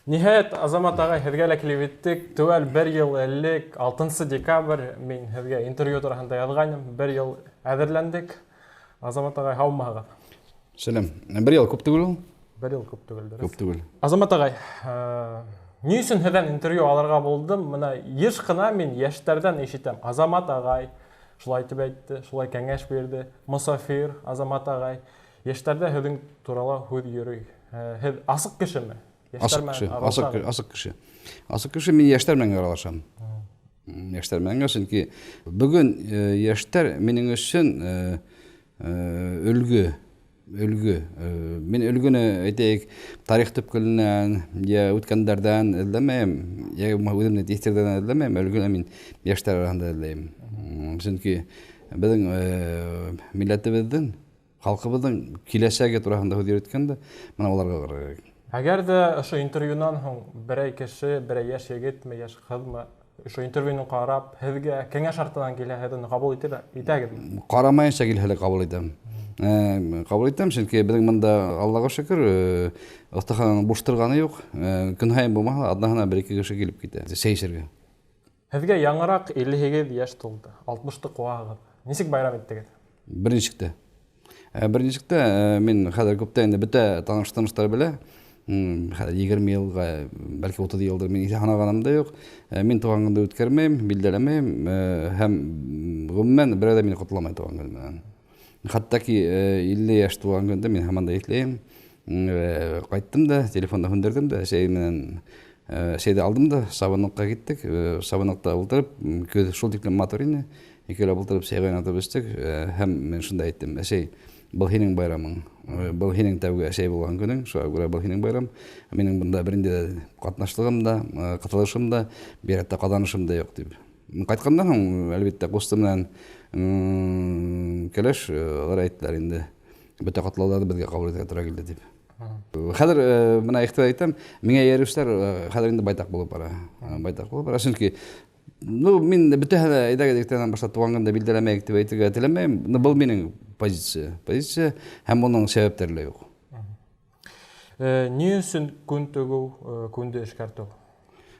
Ниһайәт, Азамат ағай, һеҙгә лә килеп еттек. Теүәл бер йыл элек, 6 декабрь, мин һеҙгә интервью тураһында яҙғайным. Бер йыл әҙерләндек. Азамат ағай, һаумыһығыҙ? Сәләм. Бер йыл күп түгел ул? Бер йыл күп түгел, дөрөҫ. Күп түгел. Азамат ағай, ни өсөн һеҙҙән интервью алырға булдым? Бына йыш ҡына мин йәштәрҙән ишетәм. Азамат ағай шулай тип әйтте, шулай кәңәш бирҙе. Мосафир Азамат ағай. Йәштәрҙә һеҙҙең турала һүҙ йөрөй. Һеҙ асыҡ кешеме? Асыҡ кеше, асыҡ, асыҡ кеше. Асыҡ кеше, мин йәштәр менән аралашам. Йәштәр менән, сөнки бөгөн йәштәр минең өсөн өлгө, өлгө. Мин өлгөнө әйтәйек, тарих төпкөлөнән, йә үткәндәрҙән эҙләмәйем, йә үҙемдең тиҫтерҙән эҙләмәйем, өлгөнө мин йәштәр араһында эҙләйем. Сөнки беҙҙең милләтебеҙҙең, халҡыбыҙҙың киләсәге тураһында һүҙ йөрөткәндә, бына уларға ҡарарға кәрәк. Әгәр ҙә ошо интервьюнан һуң берәй кеше, берәй йәш егетме, йәш ҡыҙмы, ошо интервьюны ҡарап, һеҙгә кәңәш артынан килһә, һеҙ уны ҡабул итәгеҙме? Ҡарамайынса килһә лә ҡабул итәм. Ҡабул итәм, сөнки беҙҙең бында, Аллаға шөкөр, оҫтахананың буш торғаны юҡ. Көн һайын булмаһа, аҙнаһына бер-ике кеше килеп китә сәй эсергә. Һеҙгә яңыраҡ 58 йәш тулды, 60-ты ҡыуаһығыҙ. Нисек байрам иттегеҙ? Бер нисек тә. Бер нисек тә, мин хәҙер күптән инде бөтә таныш-таныштар белә. Хәҙер 20 йылға, бәлки 30 йылдыр мин иҫә һанағаным да юҡ. Мин тыуған көндө үткәрмәйем, билдәләмәйем, һәм ғөмүмән берәү ҙә мине ҡотламай тыуған көн менән. Хатта ки 50 йәш тыуған көндө мин һаман да иҫләйем. Ҡайттым да, телефонды һүндерҙем дә, әсәй менән сәйҙе алдым да, сабынлыҡҡа киттек. Сабынлыҡта ултырып, көҙ шул тиклем матур ине. Икәүләп ултырып сәй ҡайнатып эстек, һәм мин шунда әйттем: әсәй, был һинең байрамың, был һинең тәүге әсәй булған көнөң, шуға күрә был һинең байрам. Минең бында бер ниндәй ҙә ҡатнашлығым да, ҡатылышым да, бигерәк тә ҡаҙанышым да юҡ, тип. Ҡайтҡандан һуң, әлбиттә, ҡусты менән кәләш, улар әйттеләр инде, бөтә ҡотлауҙарҙы беҙгә ҡабул итергә тура килде, тип. Хәҙер бына иғтибар итәм, миңә эйәреүселәр хәҙер инде байтаҡ булып бара. Байтаҡ булып бара, сөнки ну, мин бөтәһе лә әйҙәгеҙ иртәнән башлап тыуған көндә билдәләмәйек тип әйтергә теләмәйем. Но был минең позиция. Позиция һәм уның сәбәптәре лә юҡ. Ни өсөн күн тегеү, күнде эшкәртеү?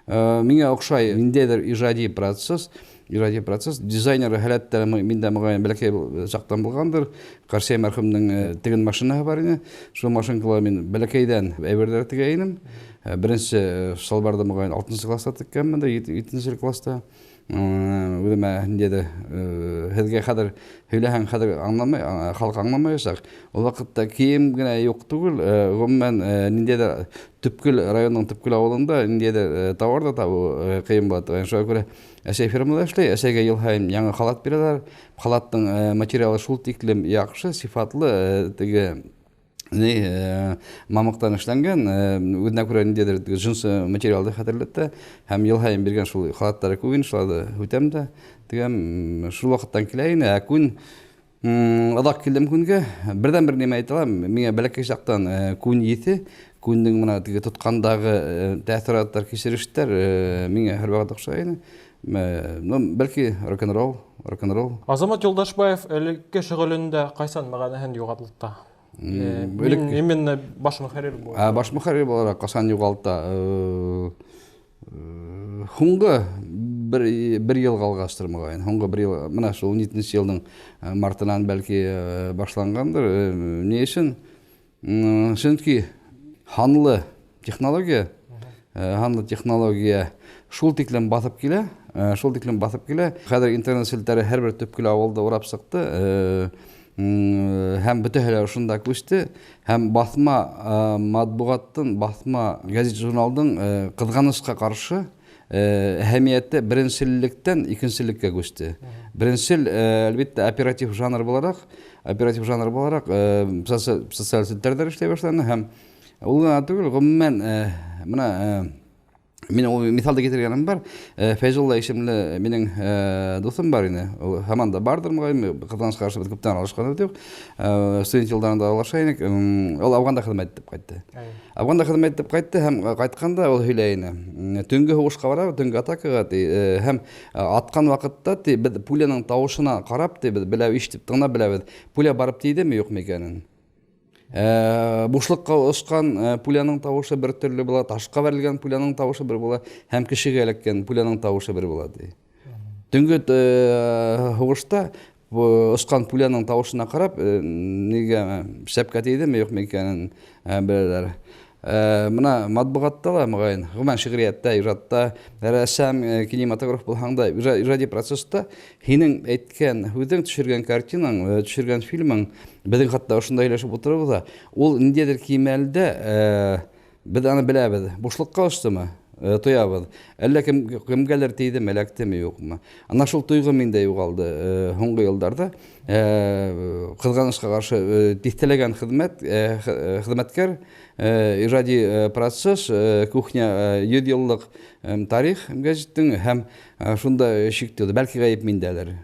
Миңә оҡшай ниндәйҙер ижади процесс, ижади процесс. Дизайнер һәләттәре миндә мөғәйен бәләкәй саҡтан булғандыр. Ҡарсәй мәрхүмнең теген машинаһы бар ине. Шул машинкала мин бәләкәйҙән әйберҙәр тегә инем. Беренсе салбарҙы мөғәйен 6-нсы класста теккәнмен дә, 7-нсе класста. Үҙемә ниндәйҙер, һеҙгә хәҙер һөйләһәң, хәҙер аңламай, халыҡ аңламаясаҡ. Ул ваҡытта кейем генә юҡ түгел, ғөмүмән, ниндәйҙер төпкөл районның төпкөл ауылында ниндәйҙер тауар ҙа табыу ҡыйын була торған. Шуға күрә әсәй фермала эшләй, әсәйгә йыл һайын яңы халат бирәләр. Халаттың материалы шул тиклем яҡшы, сифатлы, теге ни, мамыҡтан эшләнгән, үҙенә күрә ниндәйҙер джинсы материалды хәтерләтә. Һәм йыл һайын биргән шул халаттары күп ине, шуларҙы һүтәм дә тегәм. Шул ваҡыттан килә ине. Ә күн, оҙаҡ килдем күнгә. Берҙән-бер нимә әйтә алам, миңә бәләкәй саҡтан күн еҫе, күндең бына теге тотҡандағы тәьҫораттар, кисерештәр миңә һәр ваҡыт оҡшай ине. Ну, бәлки рок-н-ролл, рок-н-ролл. Азамат Юлдашбаев элекке шөғөлөндә ҡайсан мәғәнәһен юғалтты? Мин именно баш мөхәррир буларак. Баш мөхәррир булараҡ ҡасан юғалта? Һуңғы бер йыл ҡалғастыр мөғәйен. Һуңғы бер йыл, бына шул ун етенсе йылдың мартынан бәлки башланғандыр. Ни өсөн? Сөнки һанлы технология шул тиклем баҫып килә, шул тиклем баҫып килә. Хәҙер интернет селтәре һәр бер төпкөл ауылды урап сыҡты. Һәм бөтәһе лә ошонда күсте. Һәм баҫма матбуғаттың, баҫма газет-журналдың, ҡыҙғанысҡа ҡаршы, әһәмиәте беренселлектән икенселлеккә күсте. Беренсел, әлбиттә, оператив жанр булараҡ, социаль селтәрҙәр эшләй башланы. Һәм ул ғына түгел, ғөмүмән, бына, мин ул миҫалды китергәнем бар. Фәйзулла исемле минең дуҫым бар ине. Ул һаман да барҙыр мөғәйен, ҡыҙғанысҡа ҡаршы беҙ күптән аралашҡаныбыҙ юҡ. Студент йылдарында аралаша инек. Ул Афғанда хеҙмәт итеп ҡайтты. Афғанда хеҙмәт итеп ҡайтты һәм ҡайтҡанда ул һөйләй ине. Төнгө һуғышҡа бара, төнгө атакаға ти, һәм атҡан ваҡытта ти, беҙ пуляның тауышына ҡарап ти, беҙ беләбеҙ, ишетеп тыңлап беләбеҙ, пуля барып тейҙеме, юҡмы икәнен. Бушлыкка очкан пуляның тавышы бер төрле була, ташка бәрелгән пуляның тавышы бер була һәм кешегә эләккән пуляның тавышы бер була, ди. Төнге һугышта очкан пуляның тавышына карап, нигә шәпкә тидеме, юкмы икәнен беләләр. Менә матбугатта ла, мөгаен, гомумән шигърияттә, ижадта, рәссам, кинематограф булһаң да, иҗади процесста һинең әйткән һүҙең, төшергән картинаң, төшергән фильмың, беҙҙең хатта ошонда һөйләшеп ултырыуыбыҙ ҙа, ул ниндәйҙер кимәлдә беҙ аны беләбеҙ. Бушлыҡҡа остомы? Тоябыҙ. Әллә кем кемгәлер тейҙеме, эләктеме, юҡмы. Ана шул тойғо миндә юғалды һуңғы йылдарҙа. Ҡыҙғанысҡа ҡаршы, тиҫтәләгән хеҙмәт, хеҙмәткәр, ижади процесс, кухня, 100 йыллыҡ тарих гәзиттең һәм шунда шик тыуҙы. Бәлки ғәйеп миндәлер.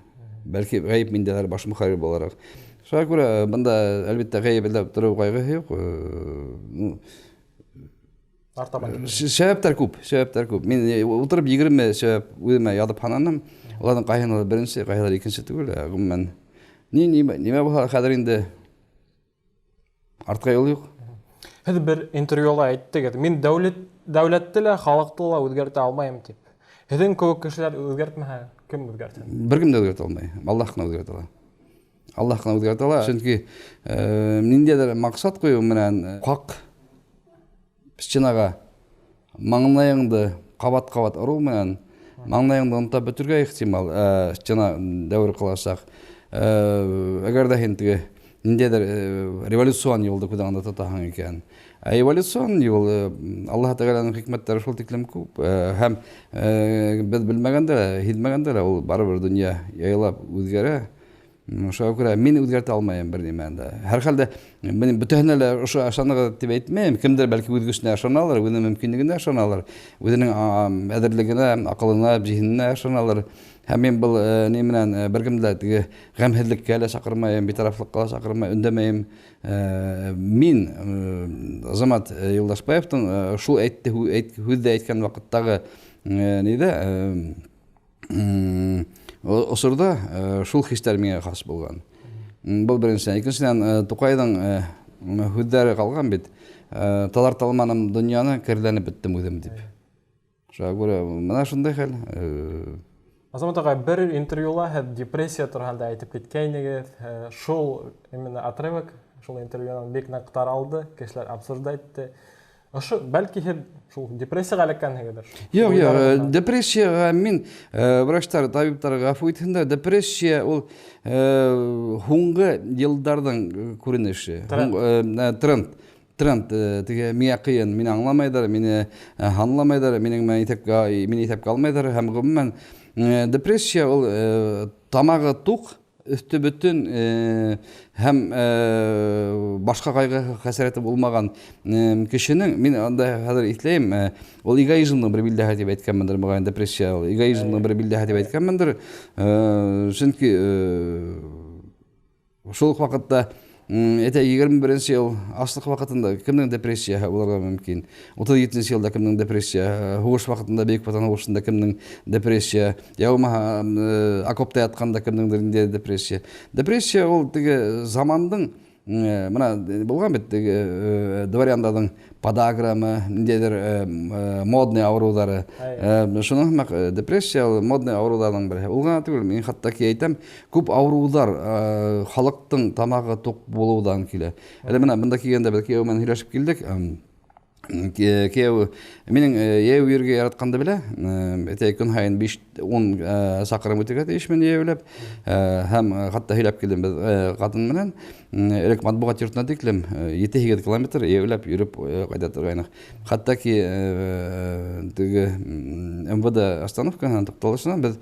Бәлки ғәйеп миндәлер баш мөхәррир булараҡ. Шуға күрә бында, әлбиттә, ғәйеп эҙләп тороу ҡайғыһы юҡ. Артабан сәбәптәр күп, сәбәптәр күп. Мин ултырып 20 сәбәп үҙемә яҙып һананым. Уларҙың ҡайһыһы беренсе, ҡайһылары икенсе түгел, ғөмүмән. Ни нимә булһа, хәҙер инде артҡа юл юҡ. Һеҙ бер интервьюла әйттегеҙ, мин дәүләтте лә, халыҡты ла үҙгәртә алмайым тип. Һеҙҙең кеүек кешеләр үҙгәртмәһә, кем үҙгәртә? Бер кем дә үҙгәртә алмай. Аллаһ ҡына үҙгәртә ала. Аллаһ ҡына үҙгәртә ала. Сөнки ниндәйҙер маҡсат ҡуйыу менән ҡаҡ стенаға маңлайыңды ҡабат-ҡабат ороу менән маңлайыңды онотоп бөтөргә ихтимал, стена дәүер ҡыласаҡ. Әгәр ҙә һин теге ниндәйҙер революцион юлды күҙ алдында тотаһың икән. Ә эволюцион юл, Аллаһ Тәғәләнең хикмәттәре шул тиклем күп, һәм беҙ белмәгәндә лә, һиҙмәгәндә лә ул барыбер донъя яйлап үҙгәрә. Шуға күрә мин үҙгәртә алмайым бер нимәне дә. Һәр хәлдә мин бөтәһенә лә ошо ышанығыҙ тип әйтмәйем. Кемдер бәлки үҙ көсөнә ышаналыр, үҙенең мөмкинлегенә ышаналыр, үҙенең әҙерлегенә, аҡылына, зиһененә ышаналыр. Һәм мин был ни менән бер кемде лә теге ғәмһеҙлеккә лә саҡырмайым, битарафлыҡҡа ла саҡырмайым, өндәмәйем. Мин Азамат Юлдашбаевтың шул әйтте һүҙҙе әйткән ваҡыттағы ниҙә осорҙа шул хистәр миңә хас булған. Был беренсенән. Икенсенән, Туҡайҙың һүҙҙәре ҡалған бит. Таҙарта алманым донъяны, керләнеп бөттөм үҙем тип. Шуға күрә бына шундай хәл. Азамат ағай, бер интервьюла һеҙ депрессия тураһында әйтеп киткәйнегеҙ. Шул именно отрывок, шул интервьюнан бик ныҡ таралды, кешеләр обсуждать итте. Ошо, бәлки һеҙ шул депрессияға эләккәнһегеҙҙер? Юҡ, юҡ, депрессияға мин, врачтар, табиптар ғәфү итһендәр, депрессия ул һуңғы йылдарҙың күренеше. Тренд. Тренд, теге миңә ҡыйын, мине аңламайҙар, мине һанламайҙар, минең менән иҫәпкә, мине иҫәпкә алмайҙар һәм ғөмүмән депрессия ул тамағы туҡ, өҫтө бөтөн һәм башҡа ҡайғы хәсрәте булмаған кешенең, мин анда хәҙер иҫләйем, ул эгоизмдың бер билдәһе тип әйткәнмендер, моғайын, депрессия ул эгоизмдың бер билдәһе тип әйткәнмендер. Сөнки шул уҡ ваҡытта әйтә, 21 йыл аслыҡ ваҡытында кемдең депрессияһы булырға мөмкин? 37 йылда кемдең депрессия? Һуғыш ваҡытында, Бөйөк Ватан һуғышында кемдең депрессия? Я булмаһа, окопта ятҡанда кемдеңдер ниндәй депрессия? Депрессия ул теге замандың, бына булған бит теге дворяндарҙың подаграмы, ниндәйҙер модный ауырыуҙары. Шуның һымаҡ депрессия ул модный ауырыуҙарҙың береһе. Ул ғына түгел, мин хатта ки әйтәм, күп ауырыуҙар халыҡтың тамағы туҡ булыуҙан килә. Әле бына бында килгәндә беҙ кейәү менән һөйләшеп килдек. Кейәү минең йәйәү йөрөргә яратҡанды белә. Әйтәйек, көн һайын 5-10 саҡрым үтергә тейешмен йәйәүләп. Һәм хатта һөйләп килдем беҙ ҡатын менән. Элек матбуғат йортона тиклем 7-8 километр йәйәүләп йөрөп ҡайта торғайныҡ. Хатта ки теге МВД остановкаһынан туҡталышынан беҙ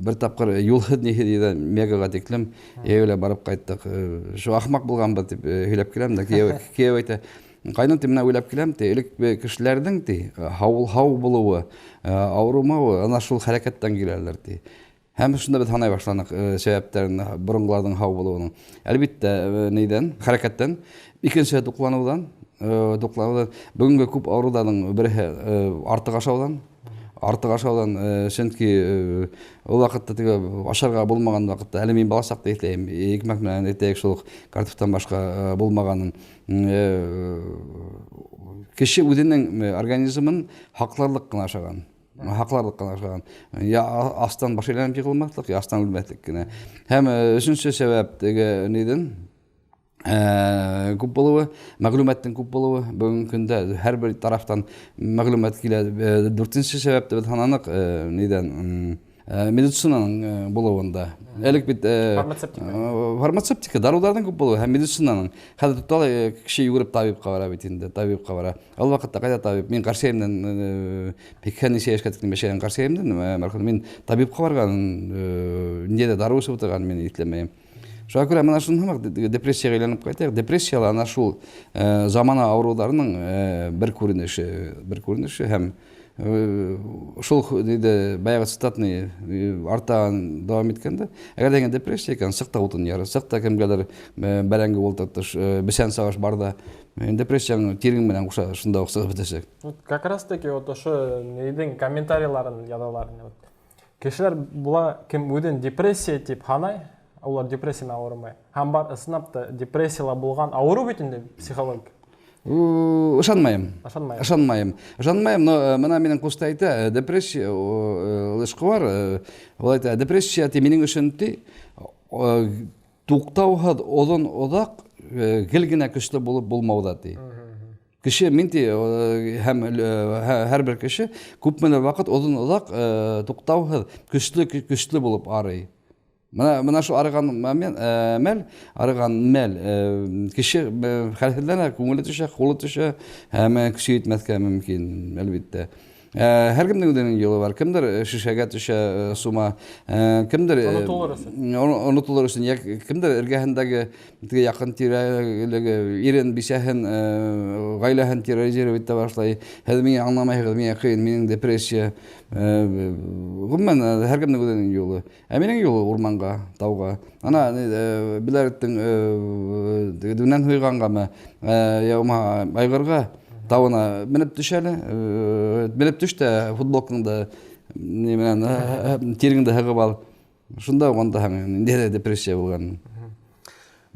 бер тапҡыр юлһыҙ ниһеҙ ерҙән Мегаға тиклем йәйәүләп барып ҡайттыҡ. Шул ахмаҡ булғанбыҙ тип һөйләп киләм дә, кейәү әйтә, ҡайнан ти, менә уйлап киләм ти, элек кешеләрҙең ти һау булыуы, ауырымауы ана шул хәрәкәттән киләләр ти. Һәм шунда беҙ һанай башланыҡ сәбәптәрен боронғоларҙың һау булыуының. Әлбиттә, нейҙән, хәрәкәттән, икенсе туҡланыуҙан, туҡланыуҙан. Бөгөнгө күп ауырыуҙарҙың береһе артыҡ ашауҙан. Артыҡ ашауҙан, сөнки ул ваҡытта теге ашарға булмаған ваҡытта, әле мин бала саҡта иҫләйем, икмәк менән әйтәйек, шул уҡ картуфтан башҡа булмағанын. Кеше үҙенең организмын һаҡларлыҡ ҡына ашаған. Һаҡларлыҡ ҡына ашаған. Я астан баш әйләнеп йығылмаҫлыҡ, я астан үлмәҫлек кенә. Һәм өсөнсө сәбәп теге ниҙең күп булыуы, мәғлүмәттең күп булыуы. Бөгөнгө көндә һәр бер тарафтан мәғлүмәт килә. Дүртенсе сәбәпте беҙ һананыҡ ниҙән медицинаның булыуында. Элек бит фармацевтика. Фармацевтика, дарыуҙарҙың күп булыуы һәм медицинаның. Хәҙер тоталай кеше йүгереп табипҡа бара бит инде, табипҡа бара. Ул ваҡытта ҡайҙа табип? Мин ҡарсыйымдан һикһән нисә йәшкә тиклем йәшәгән ҡарсыйымдан, мәрхүм, мин табипҡа барған, ниндәй ҙә дарыу эсеп ултырғанын мин иҫләмәйем. Шуға күрә мына шуны һымаҡ депрессияға әйләнеп ҡайтайыҡ. Депрессия ла ана шул замана ауырыуҙарының бер күренеше, бер күренеше һәм шул диде баяғы цитатный артан дауам иткәндә, әгәр дә депрессия икән, сыҡ та утын яр, сыҡ та кемгәлер бәрәңге ултыртыш, бесән сабаш бар да, депрессияң тирең менән ҡуша шунда уҡ сығып бөтәсәк. Вот как раз таки вот ошо нейҙең комментарийларын яҙалар. Вот кешеләр була, кем үҙен депрессия тип һанай, улар депрессия менән ауырымай. Һәм бар ысынлап та депрессияла булған ауырыу бит инде психологик. Ышанмайым. Ышанмайым. Ышанмайым. Ышанмайым, но мына минең ҡусты әйтә, депрессия, ул эшҡыуар, ул әйтә, депрессия ти минең өсөн ти, туҡтауһыҙ оҙон оҙаҡ гел генә көслө булып булмауҙа ти. Кеше мин ти, һәм һәр бер кеше күпмелер ваҡыт оҙон оҙаҡ туҡтауһыҙ көслө көслө булып арый. Мына шул арыған момент, мәл, арыған мәл, кеше хәлһеҙләнә, күңеле төшә, ҡулы төшә, һәм көсө етмәҫкә мөмкин, әлбиттә. Һәр кемдең үҙенең юлы бар. Кемдер шешәгә төшә, сума, кемдер онотолор өсөн. Онотолор өсөн, я кемдер эргәһендәге теге яҡын тирәлеге ирен, бисәһен, ғаиләһен терроризировать итә башлай. Һеҙ мине аңламайһығыҙ, миңә ҡыйын, минең депрессия. Ғөмүмән, һәр кемдең үҙенең юлы. Ә минең юлы урманға, тауға. Ана, Биләреттең дүнән һуйғанғамы, я булмаһа айғырға тауына менеп төш әле, менеп төш тә футболкаңды ни менән тиреңде һығып ал. Шунда уҡ онотаһың, ниндәй депрессия булғанын.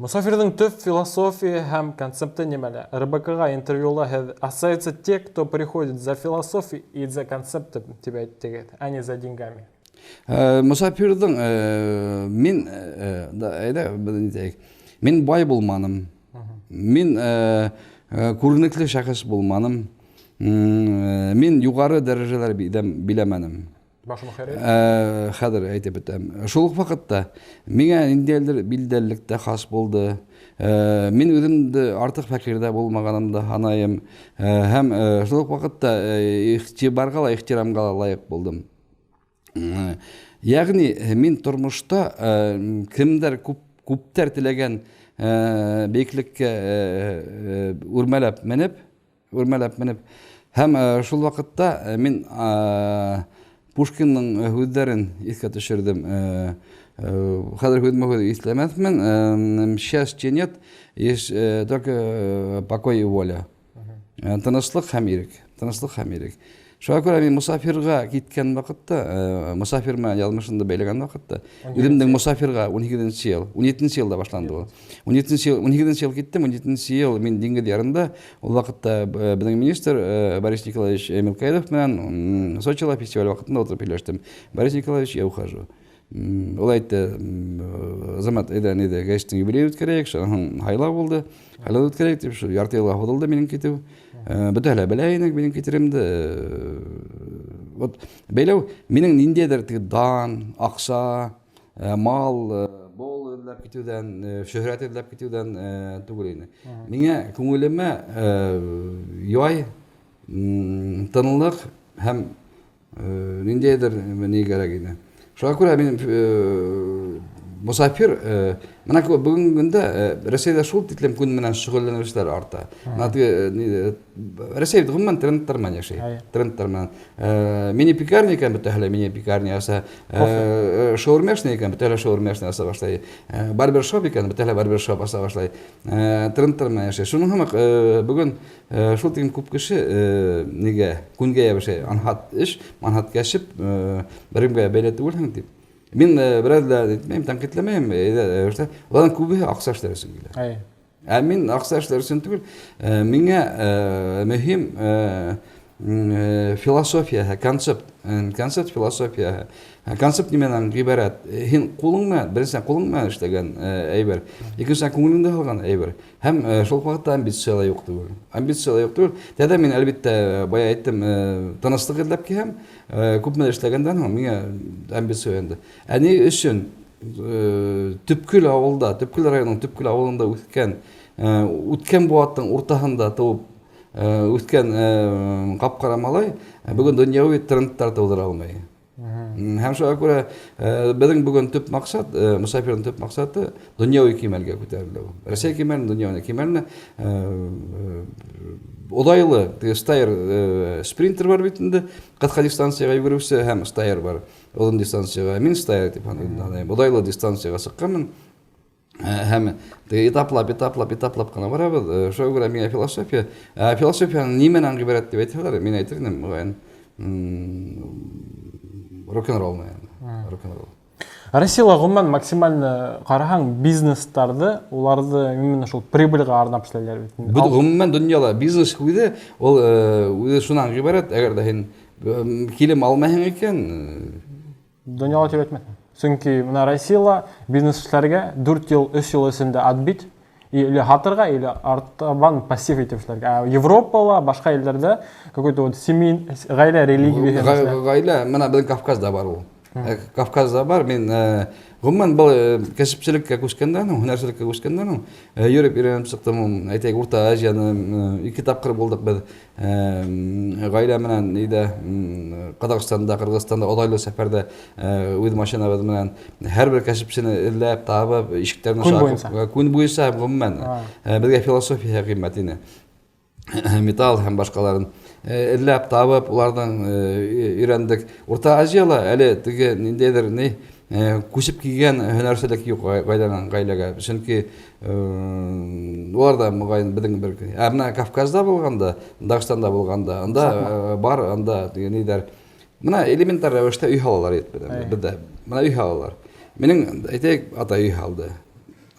Мосафирҙың төп философия һәм концепты нимәлә? РБК-ға интервьюла һеҙ остаются те, кто приходит за философией и за концептом, тип әйттегеҙ, а не за деньгами. Мосафирҙың, мин, да, әйҙә, беҙ ни тиәйек? Мин бай булманым. Мин күренекле шәхес булманым. Мин юғары дәрәжәләр биләмәнем. Баш мөхәррир? Хәҙер әйтеп бөтәм. Шул уҡ ваҡытта миңә ниндәйҙер билдәлелек тә хас булды. Мин үҙемде артыҡ фәҡирҙә булмағанымды һанайым. Һәм шул уҡ ваҡытта иғтибарға ла, ихтирамға ла лайыҡ булдым. Йәғни мин тормошта кемдәр күптәр теләгән бейеклеккә үрмәләп менеп, үрмәләп менеп, һәм шул ваҡытта мин Пушкиндың һүҙҙәрен иҫкә төшөрҙөм. Хәҙер һүҙмә һүҙ иҫләмәҫмен. Счастья нет, есть только покой и воля. Тыныслыҡ һәм ирек. Тыныслыҡ һәм ирек. Шуға күрә мин мосафирға киткән ваҡытта, мосафир менән яҙмышымды бәйләгән ваҡытта, үҙемдең мосафирға ун һигеҙенсе йыл, ун етенсе йылда башланды ул. Ун етенсе йыл, ун һигеҙенсе йыл киттем, ун етенсе йыл мин диңгеҙ ярында, ул ваҡытта беҙҙең министр Борис Николаевич Мелкоедов менән Сочила фестиваль ваҡытында ултырып һөйләштем. Борис Николаевич, я ухожу. Ул әйтте, Азамат, әйҙә, ниҙә, гәзиттең юбилейын үткәрәйек, шунан һуң һайлау булды. Һайлау үткәрәйек тип, шул ярты йылға һуҙылды минең китеү. Бөтәһе лә белә инек минең китеремде. Вот бәйләү минең ниндәйҙер теге дан, аҡса, мал, бол эҙләп китеүҙән, шөһрәт эҙләп китеүҙән түгел ине. Миңә күңелемә яй, тынлыҡ һәм ниндәйҙер ни кәрәк ине. Шуға күрә мин Мосафир, менә бөгөнгө көндә Рәсәйҙә шул тиклем күн менән шөғөлләнеүселәр арта. Менә теге Рәсәй ғөмүмән трендтар менән йәшәй. Трендтар менән. Мини-пекарня икән, бөтәһе лә мини-пекарня аса. Шаурмяшный икән, бөтәһе лә шаурмяшный аса башлай. Барбершоп икән, бөтәһе лә барбершоп аса башлай. Трендтар менән йәшәй. Шуның һымаҡ бөгөн шул тиклем күп кеше нигә күнгә ябыша. Анһат эш, анһат кәсеп, беркемгә бәйле түгелһең дип. Мин бераз да әйтмәйем, тәнҡитләмәйем. Уларҙың күбеһе аҡса эшләр өсөн килә. Ә мин аҡса эшләр өсөн түгел, миңә мөһим философияһы, концепт, концепт философияһы. Концепт нимәнән ғибәрәт? Һин ҡулың менән, беренсенән ҡулың менән эшләгән әйбер, икенсенән күңелеңдә һалған әйбер. Һәм шул ваҡытта амбиция ла юҡ түгел. Амбиция ла юҡ түгел. Тәҙә мин, әлбиттә, бая әйттем, тыныслыҡ эҙләп килһәм, күпме эшләгәндән һуң миңә амбиция уянды. Ә ни өсөн Төпкөл ауылда, Төпкөл районының Төпкөл ауылында үҫкән, үткән быуаттың уртаһында тыуып үҫкән ҡап-ҡара малай бөгөн донъяуи трендтар тыуҙыра алмай. Һәм шуға күрә беҙҙең бөгөн төп маҡсат, Мосафирҙың төп маҡсаты донъяуи кимәлгә күтәрелеү. Рәсәй кимәлен, донъяуи кимәленә оҙайлы теге стайер спринтер бар бит инде, ҡыҫҡа дистанцияға йүгереүсе һәм стайер бар. Оҙон дистанцияға мин стайер тип һанайым. Оҙайлы дистанцияға сыҡҡанмын. Һәм теге этаплап, этаплап, этаплап ҡына барабыҙ. Шуға күрә миңә философия, философияның нимәнән ғибәрәт тип әйтһәләр, мин әйтер инем, мөғәйен, рок-н-ролл, наверное. Рок-н-ролл. Россияла ғөмүмән максимально ҡараһаң бизнестарҙы, уларҙы именно шул прибыльға арнап эшләйләр бит. Бөтә ғөмүмән донъяла бизнес һүҙе, ул үҙе шунан ғибәрәт, әгәр ҙә һин килем алмайһың икән, донъяла тип әйтмәҫмен. Сөнки бына Россияла бизнес эшләргә 4 йыл, 3 йыл эсендә отбить или һатырға, или артабан пассив итеп эшләргә. Ә Европала, башҡа илдәрҙә какой-то вот семей, ғаилә религия Ғаилә, бына беҙҙең Кавказда бар ул. Кавказда бар. Мин ғөмүмән был кәсепселеккә күскәндән һуң, һөнәрселеккә күскәндән һуң, йөрөп өйрәнеп сыҡтым. Әйтәйек, Урта Азияны 2 тапҡыр булдыҡ беҙ. Ғаилә менән өйҙә, Ҡаҙағстанда, Ҡырғыҙстанда оҙайлы сәфәрҙә үҙ машинабыҙ менән һәр бер кәсепсене эҙләп, табып, ишектәрен Күн шаҡып, буйынса. Күн буйынса ғөмүмән. Беҙгә философия ҡиммәт ине. Металл һәм башҡаларын эҙләп, табып, уларҙан өйрәндек. Урта Азияла әле теге ниндәйҙер ни күсеп килгән һөнәрселек юҡ ғаиләнән ғаиләгә. Сөнки улар да моғайын беҙҙең бер. Ә бына Кавказда булғанда, Дағстанда булғанда, анда бар, анда теге ниҙәр. Бына элементар рәүештә өй һалалар ит беҙҙә. Бына өй һалалар. Минең, әйтәйек, атай өй һалды.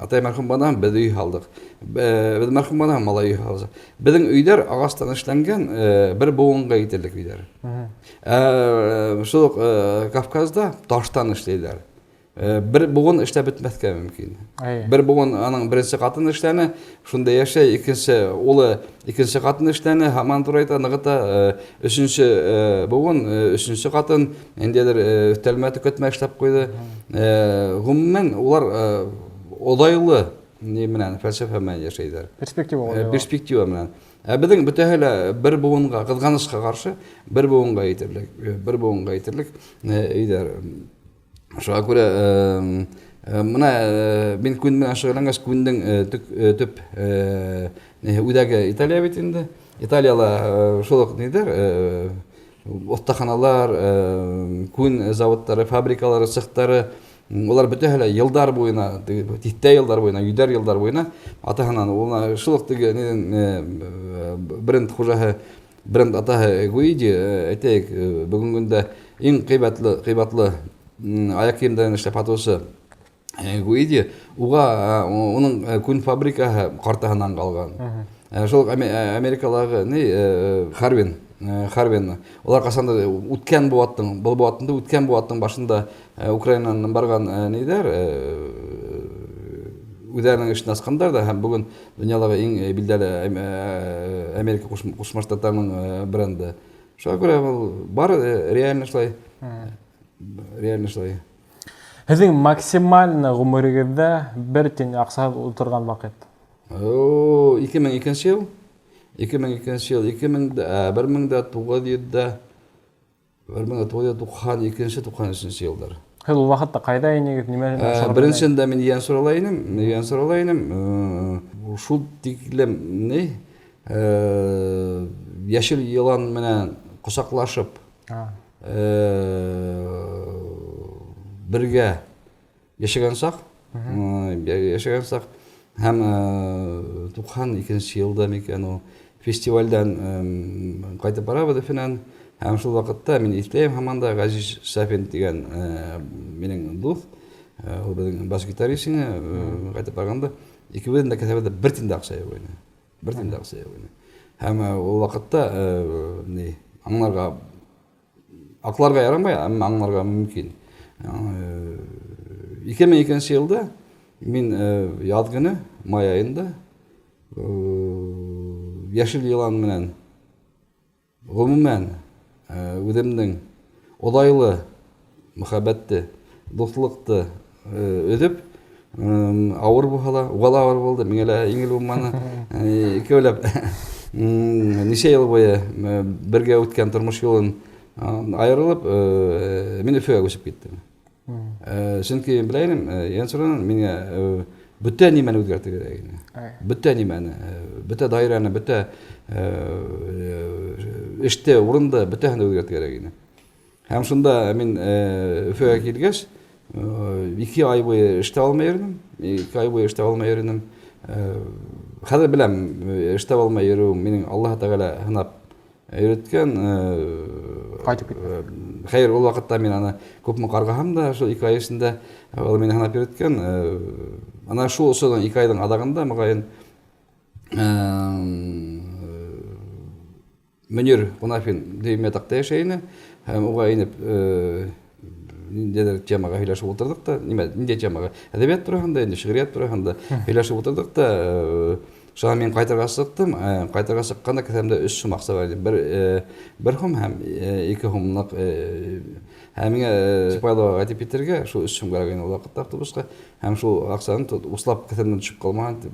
Атай мәрхүм булғандан беҙ өй һалдыҡ. Беҙ мәрхүм булғандан малай өй һалды. Беҙҙең өйҙәр ағастан эшләнгән, бер быуынға етерлек өйҙәр. Шул уҡ Кавказда таштан эшләйләр. Бер быуын эшләп бөтмәҫкә мөмкин. Бер быуын аның беренсе ҡатын эшләне, шунда йәшәй, икенсе улы икенсе ҡатын эшләне, һаман турайта, нығыта, өсөнсө быуын, өсөнсө ҡатын ниндәйҙер өҫтәлмә төкәтмә эшләп ҡуйҙы. Ғөмүмән, улар оҙайлы ни менән, фәлсәфә менән йәшәйҙәр. Перспектива оҙайлы. Перспектива менән. Ә беҙҙең бөтәһе лә бер быуынға, ҡыҙғанысҡа ҡаршы, бер быуынға етерлек, бер быуынға етерлек өйҙәр. Шуға күрә, бына мин күн менән шөғөлләнгәс, күндең төп үҙәге Италия бит инде. Италияла шул уҡ ниҙәр, оҫтаханалар, күн заводтары, фабрикалары, цехтары, улар бөтәһе лә йылдар буйына, тиҫтә йылдар буйына, йөҙәр йылдар буйына атаһынан, уна шул уҡ теге ниҙең, бренд хужаһы, бренд атаһы Гуиди, әйтәйек, бөгөнгө көндә иң ҡыйбатлы аяҡ кейемдәрен эшләп һатыусы Гуиди, уға, уның күн фабрикаһы ҡартаһынан ҡалған. Шул уҡ Америкалағы ни, Харвин, Харвин, улар ҡасандыр үткән быуаттың, был быуаттың үткән быуаттың башында Украинанан барған ниҙәр, үҙҙәренең эшен асҡандар ҙа, һәм бөгөн донъялағы иң билдәле Америка Ҡушма Штаттарының бренды. Шуға күрә был бар реально шулай. Реально шулай. Һеҙҙең максимально ғүмерегеҙҙә бер тин аҡсаһыҙ ултырған ваҡыт? О, ике мең икенсе йыл. Ике мең икенсе йыл, ике мең дә, бер мең дә туғыҙ йөҙ дә, бер мең дә туғыҙ йөҙ туҡһан икенсе, туҡһан өсөнсө йылдар. Һеҙ ул ваҡытта ҡайҙа инегеҙ, нимә менән шөғөлләнә? Беренсендә мин Ейәнсурала инем, Ейәнсурала инем. Шул тиклем ни, йәшел йылан менән ҡосаҡлашып, бергә йәшәгән саҡ, йәшәгән саҡ. Һәм 92 йылда микән ул фестивальдән ҡайтып барабыҙ Өфөнән. Һәм шул ваҡытта мин иҫләйем һаман да Ғәзиз Сафин тигән минең дуҫ, ул беҙҙең бас гитарист ине, ҡайтып барғанда икебеҙҙең дә кеҫәбеҙҙә бер тин дә аҡса юҡ ине. Бер тин дә аҡса юҡ ине. Һәм ул ваҡытта ни, аңларға, аҡларға ярамай, әммә аңларға мөмкин. 2002 йылда мин яҙ көнө, май айында йәшел йылан менән ғөмүмән үҙемдең оҙайлы мөхәббәтте, дуҫлыҡты өҙөп, ауыр булһа ла, уға ла ауыр булды, миңә лә еңел булманы. Икәүләп нисә йыл буйы бергә үткән тормош юлын айырылып, мин Өфөгә күсеп киттем. Сөнки белә инем, Ейәнсуранан миңә бөтә нимәне үҙгәртергә кәрәк ине. Бөтә нимәне, бөтә даирәне, бөтә эште, урынды, бөтәһен дә үҙгәртергә кәрәк ине. Һәм шунда мин Өфөгә килгәс, 2 ай буйы эштә алмай йөрөнөм. 2 ай буйы эштә алмай йөрөнөм. Хәҙер беләм, эштә алмай йөрөү минең Аллаһ Тәғәлә һынап өйрәткән. Ҡайтып китте. Хәйер, ул ваҡытта мин аны күпме ҡарғаһам да, шул 2 ай эсендә ул мине һынап өйрәткән. Ана шул осорҙың 2 айҙың аҙағында, моғайын, Мөнир Ҡунафин дөймә таҡта йәшәй ине. Һәм уға инеп, ниндәйҙер темаға һөйләшеп ултырҙыҡ та, нимә, ниндәй темаға? Әҙәбиәт тураһында, инде шиғриәт тураһында һөйләшеп ултырҙыҡ та, шунан мин ҡайтырға сыҡтым. Ҡайтырға сыҡҡанда кеҫәмдә 3 һум аҡса бар ине. Бер һум һәм 2 һумлыҡ, һәм миңә Сипайловаға ҡайтып китергә шул 3 һум кәрәк ине ул ваҡытта автобусҡа. Һәм шул аҡсаны услап кеҫәмдән төшөп ҡалмаһын тип,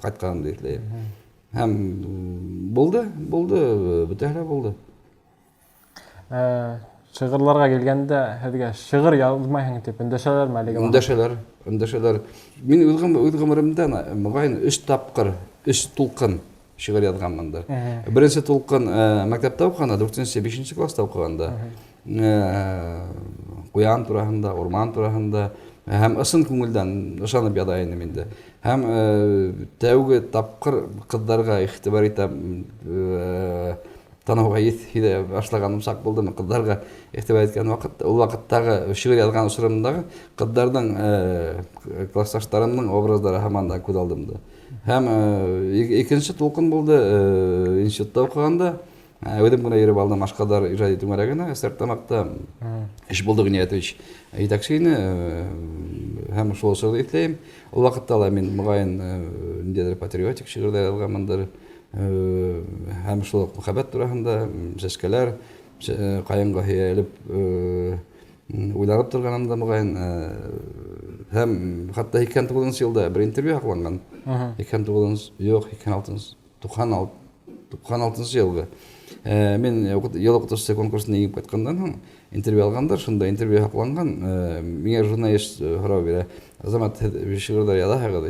ҡайтҡанымды иҫләйем. Һәм булды, булды, бөтәһе лә булды. Шиғырларға килгәндә, һеҙгә шиғыр яҙмайһың тип өндәшәләрме әлеге ваҡытта? Өндәшәләр, өндәшәләр. Мин үҙ ғүмеремдә, моғайын, 3 тапҡыр, 3 тулҡын шиғыр яҙғанмындыр. Беренсе тулҡын, мәктәптә уҡығанда, дүртенсе, бишенсе класста уҡығанда, ҡуян тураһында, урман тураһында һәм ысын күңелдән ышанып яҙа инем инде. Һәм тәүге тапҡыр ҡыҙҙарға иғтибар итәм, таныуға еҫ һиҙә башлағаным саҡ булдымы, ҡыҙҙарға иғтибар иткән ваҡыт, ул ваҡыттағы шиғыр яҙған осоромдағы ҡыҙҙарҙың, классташтарымдың образдары һаман да күҙ алдымда. Һәм икенсе тулҡын булды, институтта уҡығанда, үҙем генә йөрөп алдым Ашҡаҙар ижади түңәрәгенә, Стәрлетамаҡта Ишбулды Ғиниятович етәксе ине, һәм шул осорҙо иҫләйем. Ул ваҡытта ла мин моғайын, ниндәйҙер патриотик шиғырҙар яҙғанмындыр, һәм шул уҡ мөхәббәт тураһында, сәскәләр, ҡайынға һөйәлеп, уйланып торғанымда моғайын, һәм хатта һикһән туғыҙынсы йылда бер интервью һаҡланған. Һикһән туғыҙынсы, юҡ, һикһән алтынсы, туҡһан алты, туҡһан алтынсы йылғы. Мин йыл уҡытыусыһы конкурсына еңеп ҡайтҡандан һуң интервью алғандар, шунда интервью һаҡланған, миңә журналист һорау бирә. Азамат, һеҙ шиғырҙар яҙаһығыҙ,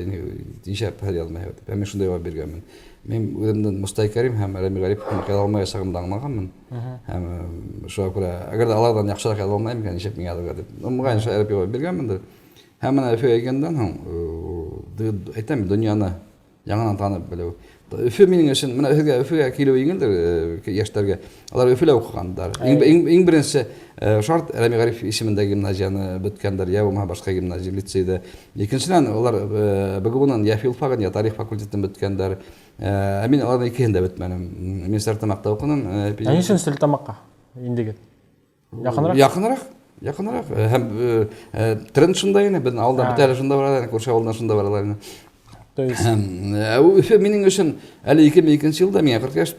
нишләп һеҙ яҙмайһығыҙ тип. Һәм мин шундай яуап биргәнмен. Мин үҙемдең Мостай Кәрим һәм Рәми Ғариповтың яҙа алмаясағымды аңлағанмын. Һәм шуға күрә, әгәр ҙә аларҙан яҡшыраҡ яҙа алмайым икән, нишләп миңә яҙырға тип. Моғайын шулай яуап биргәнмендер. Һәм бына Өфөгә килгәндән һуң, әйтәм, донъяны яңынан танып белеү. Өфө минең өсөн, бына Өфөгә килеү еңелдер, йәштәргә. Алар Өфөлә уҡығандар. Иң беренсе шарт Рәми Ғариф исемендәге гимназияны бөткәндәр, йә булмаһа башҡа гимназия, лицейҙы. Икенсенән, улар БГУ-нан йә филфагын, йә тарих факультетын бөткәндәр. Ә мин уларҙың икеһен дә бөтмәнем. Мин Стәрлетамаҡта уҡыным. Ә ни өсөн Стәрлетамаҡҡа индегеҙ? Яҡыныраҡ? Яҡыныраҡ. Яҡыныраҡ. Һәм тренд шунда ине, беҙҙең ауылда бөтә әле шунда баралар ине, күрше ауылдан шунда баралар ине. То есть Өфө минең өсөн әле ике мең икенсе йылда миңә ҡырҡ йәш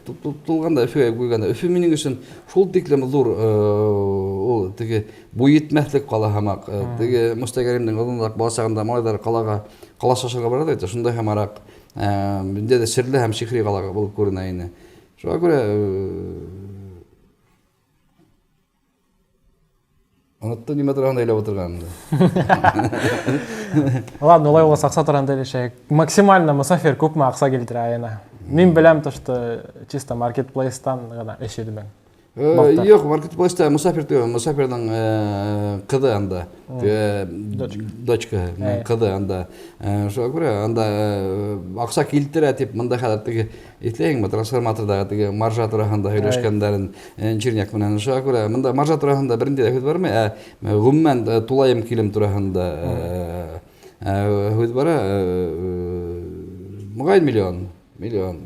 тулғанда Өфөгә килгәндә, Өфө минең өсөн шул тиклем ҙур, ул теге буй етмәҫлек ҡала һымаҡ, теге Мостай Кәримдең оҙонораҡ бала сағында малайҙар ҡалаға ҡала шашырға бара бит, шундай һымараҡ, ниндәйҙер серле һәм сихри ҡала булып күренә ине. Шуға күрә, Оноттом нимә тураһында һөйләп ултырғанымды. Ладно, улай булғас аҡса тураһында һөйләшәйек. Максимально Мосафир күпме аҡса килтерә айына? Мин беләм то, что чисто маркетплейстан ғына 300 мең. Э, юҡ, маркетплейста Мосафир түгел, Мосафирҙың э, ҡыҙы анда. Э, Дочка. Дочка, ҡыҙы анда. Шуға күрә анда аҡса килтерә тип мында хәҙер теге иҫләйһеңме трансформаторҙағы теге маржа тураһында һөйләшкәндәрен Черняк менән. Шуға күрә мында маржа тураһында бернинди ҙә һүҙ бармай, ә ғөмүмән тулайым килем тураһында һүҙ бара. Моғайын миллион, миллион,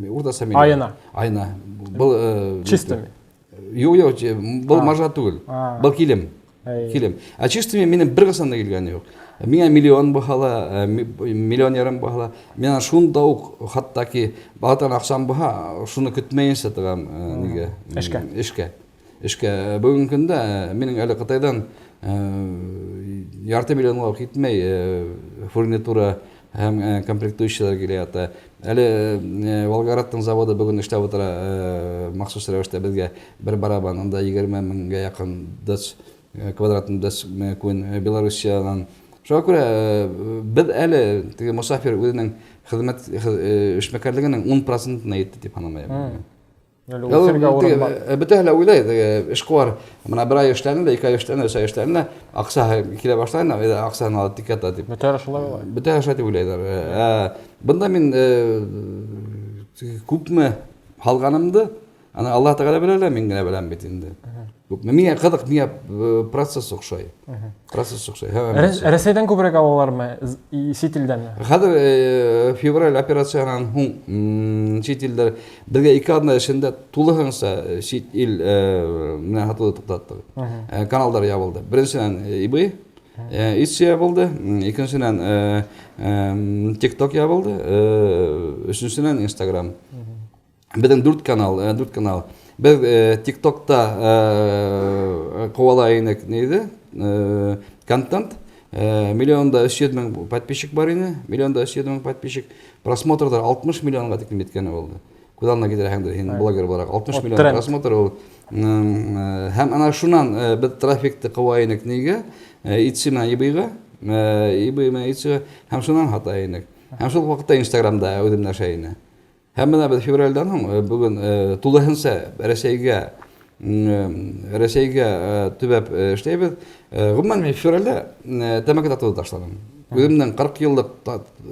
уртаса миллион. Айына. Айына. Был чистыми. Юҡ, юҡ, был маржа түгел. Был килем. Килем. Ә чистыми минең бер ҡасан да килгәне юҡ. Миңә миллион булһа ла, миллион ярым булһа ла, мин шунда уҡ хатта ки бала аҡсам булһа, шуны көтмәйенсә тығам нигә? Эшкә. Эшкә. Эшкә. Бөгөнгө көндә минең әле Ҡытайҙан ярты миллионға уҡ етмәй фурнитура һәм комплектующийлар килә ята. Әле Волгоградтың заводы бөгөн эшләп ултыра, махсус рәүештә беҙгә бер барабан, унда 20 меңгә яҡын дэц, квадратный дэц күн Белоруссиянан. Шуға күрә беҙ әле теге Мосафир үҙенең хеҙмәт эшмәкәрлегенең 10%-на етте тип һанамайым. Бөтәһе лә уйлай, эшҡыуар бына бер ай эшләне лә, 2 ай эшләне, 3 ай эшләне лә, аҡсаһы килә башлай, аҡсаһын алып тик ята тип. Бөтәһе шулай уйлай. Бөтәһе шулай тип уйлайҙар. Бында мин күпме һалғанымды, аны Аллаһ Тәғәлә белә лә, мин генә беләм бит инде. Күпме. Миңә ҡыҙыҡ, миңә процесс оҡшай. Процесс оҡшай. Рәсәйҙән күберәк алалармы, сит илдәнме? Хәҙер февраль операциянан һуң сит илдәр беҙгә 2 аҙна эсендә тулыһынса сит ил менән һатыуҙы туҡтаттыҡ. Каналдар ябылды. Беренсенән eBay, Etsy ябылды, икенсенән TikTok ябылды, өсөнсөнән Instagram. Беҙҙең 4 канал, 4 канал. Беҙ TikTokта ҡыуалай инек ниҙе, контент. 1 300 000 подписчик бар ине, 1 300 000 подписчик. Просмотрҙар 60 миллионға тиклем еткәне булды. Күҙ алдына килтерәһеңдер, һин блогер булараҡ 60 миллион просмотр ул. Һәм ана шунан беҙ трафикты ҡыуа инек нигә? Etsy менән eBay-ға, eBay менән Etsy-ға һәм шунан һата инек. Һәм шул ваҡытта Instagramда үҙем нәшә ине. Һәм бына беҙ февралдән һуң бөгөн тулыһынса Рәсәйгә төбәп эшләйбеҙ. Ғөмүмән, мин февралдә тәмәке тартыуҙы ташланым. Үҙемдең 40 йыллыҡ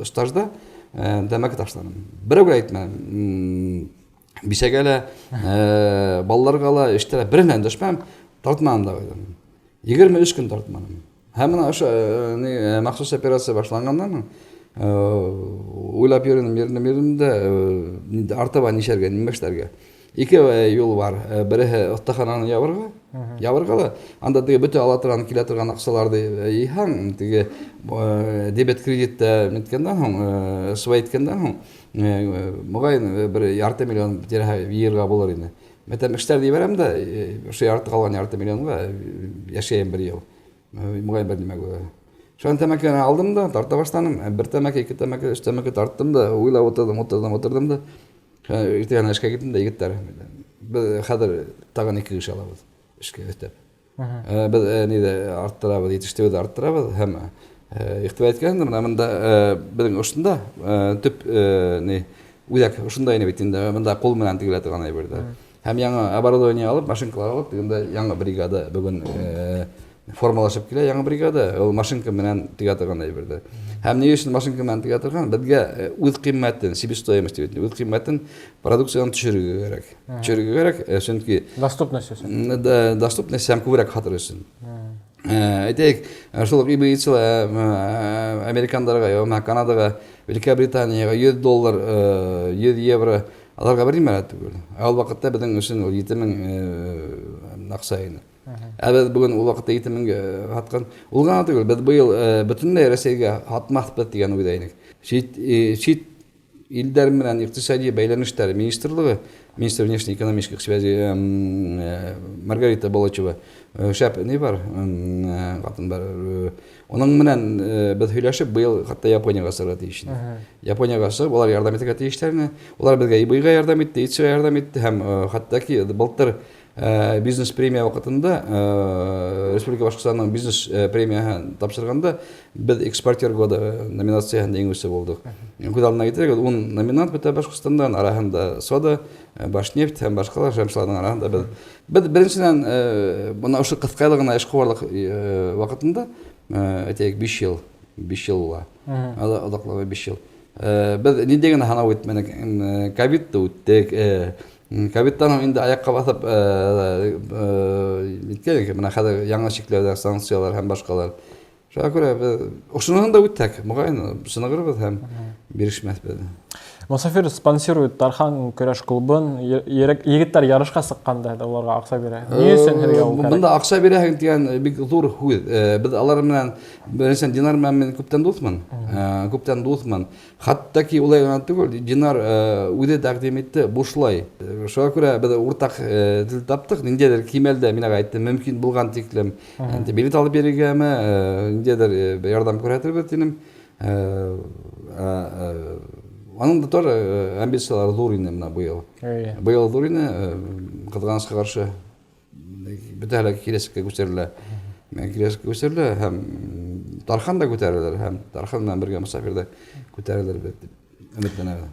стажда тәмәке ташланым. Берәүгә әйтмәнем. Бисәгә лә, балаларға ла, эштә лә береһенә өндәшмәнем, тартманым да ҡуйҙым. 23 көн тартманым. Һәм бына ошо махсус операция башланғандан һуң уйлап йөрөнөм, йөрөнөм, йөрөнөм дә, артыба нишләргә, нимә эшләргә. 2 юл бар. Береһе оҫтахананы ябырға, ябырға ла, анда теге бөтә ала торған, килә торған аҡсаларҙы йыйһаң, теге дебет кредитта ниткәндән һуң, свай иткәндән һуң, моғайын бер ярты миллион тирәһе йыйырға булыр ине. Мәтәм эштәрҙе ебәрәм дә, ошо ярты ҡалған ярты миллионға йәшәйем бер йыл. Моғайын бер нимә күрә. Шунан тәмәкене алдым да, тарта башланым. Бер тәмәке, 2 тәмәке, 3 тәмәке тарттым да, уйлап ултырҙым, ултырҙым, ултырҙым да. Иртәгә эшкә киттем дә, егеттәр, беҙ хәҙер тағын 2 кеше алабыҙ эшкә өҫтәп. Беҙ ниҙе арттырабыҙ, етештереүҙе арттырабыҙ һәм иғтибар иткәндә, бына бында беҙҙең ошонда төп ни үҙәк ошонда ине бит инде, бында ҡул менән тегелә торған әйберҙәр. Һәм яңы оборудование алып, машинкалар алып, тегендә яңы бригада бөгөн формалашып килә, яңы бригада, ул машинка менән тегә торған әйберҙәр. Һәм ни өсөн машинка менән тегә торған? Беҙгә үҙ ҡиммәтен, себестоимость тип әйтелә, үҙ ҡиммәтен продукциянан төшөрөргә кәрәк. Төшөрөргә кәрәк, сөнки доступность өсөн. Доступность һәм күберәк һатыр өсөн. Әйтәйек, шул уҡ eBay американдарға, я Канадаға, Великобританияға йөҙ доллар, йөҙ евро аларға бер нимә лә түгел. Ә ул ваҡытта беҙҙең өсөн ул ете мең аҡса ине. Ә беҙ бөгөн ул ваҡытта ете меңгә һатҡан. Ул ғына түгел, беҙ быйыл бөтөнләй Рәсәйгә һатмаҫбыҙ тигән уйҙа инек. Чит илдәр менән иҡтисади бәйләнештәр министрлығы, министр внешнеэкономических связей Маргарита Болычева, шәп ни бар, ҡатын бар. Уның менән беҙ һөйләшеп, быйыл хатта Японияға сығырға тейеш инек. Японияға сығып, улар ярҙам итергә тейештәр ине. Улар беҙгә eBay-ға ярҙам итте, Etsy-ға ярҙам итте һәм хатта ки былтыр Бизнес-премия ваҡытында Республика Башҡортостанның бизнес-премияһын тапшырғанда беҙ «Экспортер года» номинацияһында еңеүсе булдыҡ. Күҙ алдына килтерегеҙ, 10 номинант бөтә Башҡортостандан, араһында СОДА, Башнефть һәм башҡалар, һәм шуларҙың араһында беҙ беренсенән, бына ошо ҡыҫҡайлы ғына эшҡыуарлыҡ ваҡытында, әйтәйек, 5 йыл, 5 йыл була. Оҙаҡлығы 5 йыл. Беҙ ниндәй генә һынау үтмәнек, ковидты үттек, ковидтан һуң инде аяҡҡа баҫып иткән, бына хәҙер яңы сикләүҙәр, санкциялар һәм башҡалар. Шуға күрә беҙ ошоноһон да үтһәк, моғайын, сынығырбыҙ һәм бирешмәҫбеҙ. Мосафир спонсирует Тархан көрәш клубын. Егеттәр ярышҡа сыҡҡанда уларға аҡса бирә. Ни өсөн һеҙгә ул кәрәк? Бында аҡса бирәһең тигән бик ҙур һүҙ. Беҙ алар менән, беренсән, Динар менән мин күптән дуҫмын. Күптән дуҫмын. Хатта ки улай ғына түгел, Динар үҙе тәҡдим итте бушлай. Шуға күрә беҙ уртаҡ тел таптыҡ. Ниндәйҙер кимәлдә мин аңа әйттем, мөмкин булған тиклем билет алып бирергәме, ниндәйҙер ярҙам күрһәтербеҙ тинем. Аның да тоже амбициялары ҙур ине бына быйыл. Быйыл ҙур ине, ҡыҙғанысҡа ҡаршы бөтәһе лә киләсәккә күсерелә. Киләсәккә күсерелә һәм Тархан да күтәрелер, һәм Тархан менән бергә Мосафир ҙа күтәрелер тип өмөтләнәбеҙ.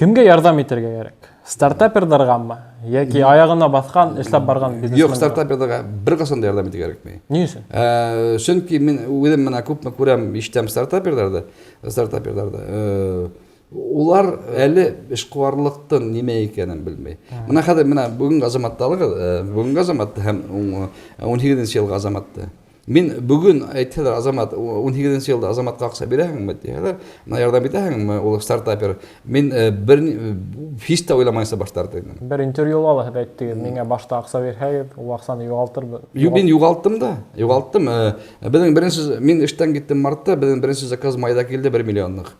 Кемгә ярҙам итергә кәрәк? Стартаперҙарғамы? Йәки аяғына баҫҡан, эшләп барған бизнесмендарға? Юҡ, стартаперҙарға бер ҡасан да ярҙам итергә кәрәкмәй. Ни өсөн? Сөнки мин үҙем бына күпме күрәм, ишетәм стартаперҙарҙы. Улар әле эшҡыуарлыҡтың нимә икәнен белмәй. Бына хәҙер бына бөгөнгө Азаматты алығыҙ, бөгөнгө Азаматты һәм 18-нсе йылғы Азаматты. Мин бөгөн әйтһәләр, Азамат, 18-нсе йылда Азаматҡа аҡса бирәһеңме тиһәләр, бына ярҙам итәһеңме, ул стартапер. Мин бер һис тә уйламайынса баш тартыр инем. Бер интервьюла ла һеҙ әйттегеҙ, миңә башта аҡса бирһәгеҙ, ул аҡсаны юғалтырбыҙ. Юҡ, мин юғалттым да, юғалттым. Беҙҙең беренсе, мин эштән киттем мартта, беҙҙең беренсе заказ майҙа килде, 1 миллионлыҡ.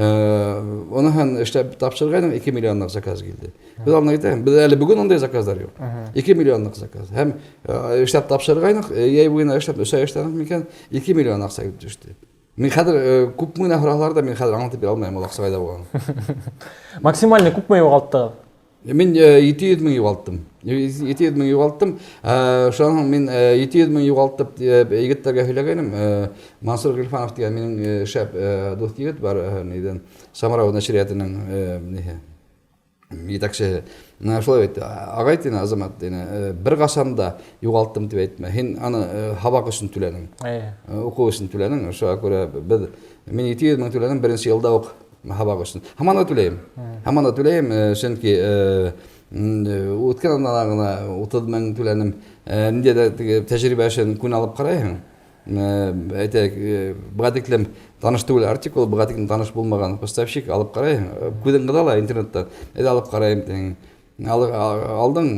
Уныһын эшләп тапшырғайным, 2 миллионлыҡ заказ килде. Беҙ алдына китәм, беҙ әле бөгөн ундай заказдар юҡ. 2 миллионлыҡ заказ. Һәм эшләп тапшырғайныҡ, йәй буйына эшләп, өс ай эшләнек микән, 2 миллион аҡса килеп төштө. Мин хәҙер күпме генә һораһалар ҙа, мин хәҙер аңлатып бирә алмайым ул аҡса ҡайҙа булғанын. Максимально күпме юғалттығыҙ? Мин 700 мең юғалттым. 700 мең юғалттым. Шунан һуң мин 700 мең юғалтып, егеттәргә һөйләгәйнем. Мансур Ғилфанов тигән минең шәп дуҫ егет бар, нейҙән, Самарау нәшриәтенең ниһе, етәксеһе. Менә шулай әйтте, ағай тине, Азамат тине, бер ҡасан да юғалттым тип әйтмә. Һин аны һабаҡ өсөн түләнең. Уҡыу өсөн түләнең. Шуға күрә мин 700 мең түләнем беренсе йылда уҡ һабаҡ өсөн. Һаман да түләйем. Һаман да түләйем, сөнки үткән аҙнала ғына 30 мең түләнем. Ниндәй ҙә теге тәжрибә өсөн күн алып ҡарайһың. Әйтәйек, быға тиклем таныш түгел артикул, быға тиклем таныш булмаған поставщик алып ҡарайһың. Күҙең ҡыҙа ла интернеттан. Әйҙә алып ҡарайым тиң. Алдың,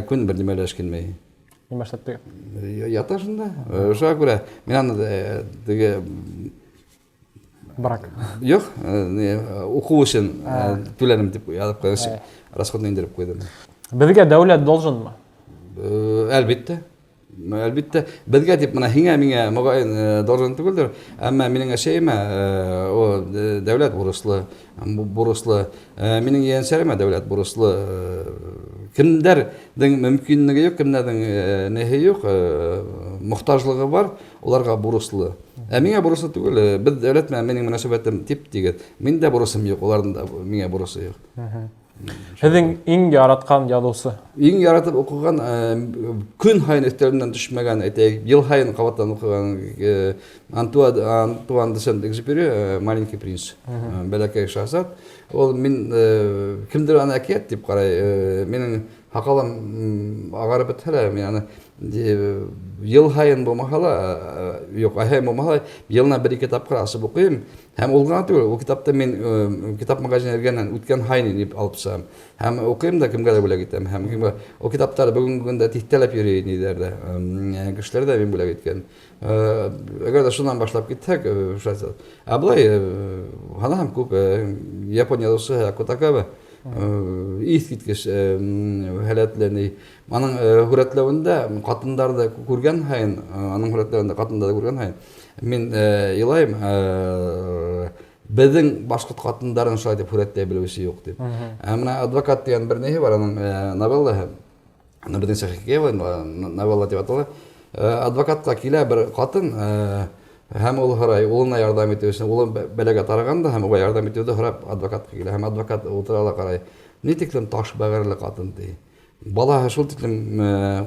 күн бер нимә лә эшкинмәй. Нимә эшләттегеҙ? Ята шунда. Шуға күрә мин аны теге Брак. Юҡ, не, уҡыу өсөн түләнем тип яҙып ҡуйҙым. Расходны индереп ҡуйҙым. Беҙгә дәүләт долженмы? Әлбиттә. Әлбиттә, беҙгә тип бына һиңә, миңә моғайын должен түгелдер, әммә минең әсәйемә о дәүләт бурыслы, бурыслы. Минең ейәнсәремә дәүләт бурыслы. Кемдәрҙең мөмкинлеге юҡ, кемдәрҙең неһе юҡ, мохтажлығы бар, уларға бурыслы. Ә миңә бурыслы түгел, беҙ дәүләт менән минең мөнәсәбәтем тип-тигеҙ. Мин дә бурысым юҡ, уларҙың да миңә бурысы юҡ. Һеҙҙең иң яратҡан яҙыусы? Иң яратып уҡыған, көн һайын өҫтәлемдән төшмәгән, әйтәйек, йыл һайын ҡабаттан уҡыған Антуан де Сент-Экзюпери Маленький принц, Бәләкәй шаһзат. Ул мин кемдер аны әкиәт тип ҡарай, минең һаҡалым ағарып бөтһә лә, мин аны йыл һайын булмаһа ла, юҡ, ай һайын булмаһа ла, йылына бер-ике тапҡыр асып уҡыйым. Һәм ул ғына түгел, ул китапты мин китап магазины эргәһенән үткән һайын инеп алып сығам. Һәм уҡыйым да, кемгә лә бүләк итәм. Һәм кемгә ул китаптар бөгөнгө көндә тиҫтәләп йөрөй ниҙәр ҙә, кешеләр ҙә мин бүләк иткән. Әгәр ҙә шунан башлап китһәк, шулай. Ә былай һанаһам күп, япон яҙыусыһы Акутагава, иҫ киткес һәләтле ни. Аның һүрәтләүендә ҡатындарҙы күргән һайын, аның һүрәтләүендә ҡатындарҙы күргән һайын мин илайым, беҙҙең башҡорт ҡатындарын шулай тип һүрәтләй белеүсе юҡ тип. Ә бына адвокат тигән бер ниһе бар, аның новеллаһы. Беҙҙеңсә хикәйә була, новелла тип атала. Адвокатҡа килә бер ҡатын, һәм ул һорай, улына ярҙам итеү өсөн, улы бәләгә тарыған да, һәм уға ярҙам итеүҙе һорап адвокатҡа килә. Һәм адвокат ултыра ла ҡарай, ни тиклем таш бәғерле ҡатын, ти. Балаһы шул тиклем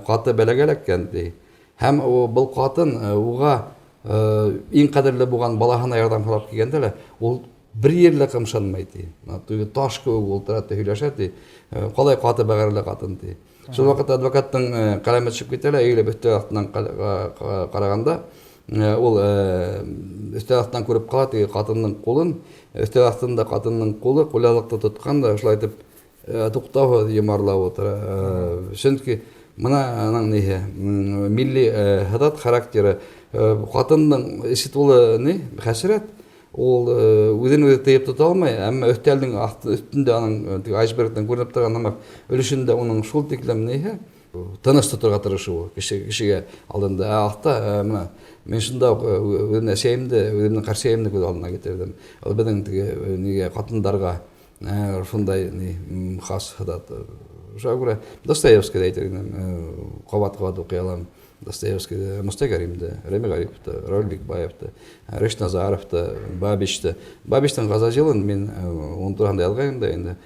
ҡаты бәләгә эләккән, ти. Һәм был ҡатын уға иң ҡәҙерле булған балаһына ярҙам һорап килгәндә лә, ул бер ерлә ҡымшанмай, ти. Таш кеүек ултыра, ти, һөйләшә, ти. Ҡалай ҡаты бәғерле ҡатын, ти. Шул ваҡытта адвокаттың ҡәләме төшөп китә лә, эйелеп өҫтәл аҫтынан ҡарағанда, ул өҫтәл аҫтынан күреп ҡала, теге ҡатындың ҡулын, өҫтәл аҫтында ҡатындың ҡулы ҡулъяулыҡты тотҡан да, шулай итеп туҡтауһыҙ йомарлап ултыра. Сөнки бына аның ниһе, милли һыҙат характеры, ҡатындың эсе тулы ни, хәсрәт, ул үҙен үҙе тыйып тота алмай, әммә өҫтәлдең өҫтөндә аның теге айсбергтан күренеп торған һымаҡ өлөшөндә уның шул тиклем ниһе, тыныс тоторға тырышыуы кешегә алдында. Ә аҫта бына мин шунда уҡ үҙемдең әсәйемде, үҙемдең ҡәрсәйемде күҙ алдына килтерҙем. Ул беҙҙең теге нигә ҡатындарға шундай ни хас һыҙат. Шуға күрә Достоевскийҙы әйтер инем, ҡабат-ҡабат уҡый алам. Достоевскийҙы, Мостай Кәримде, Рәми Ғариповты, Рауил Бикбаевты, Рәшит Назаровты, Бабичты. Бабичтың Ғазазилын мин уның тураһында яҙғайным да инде.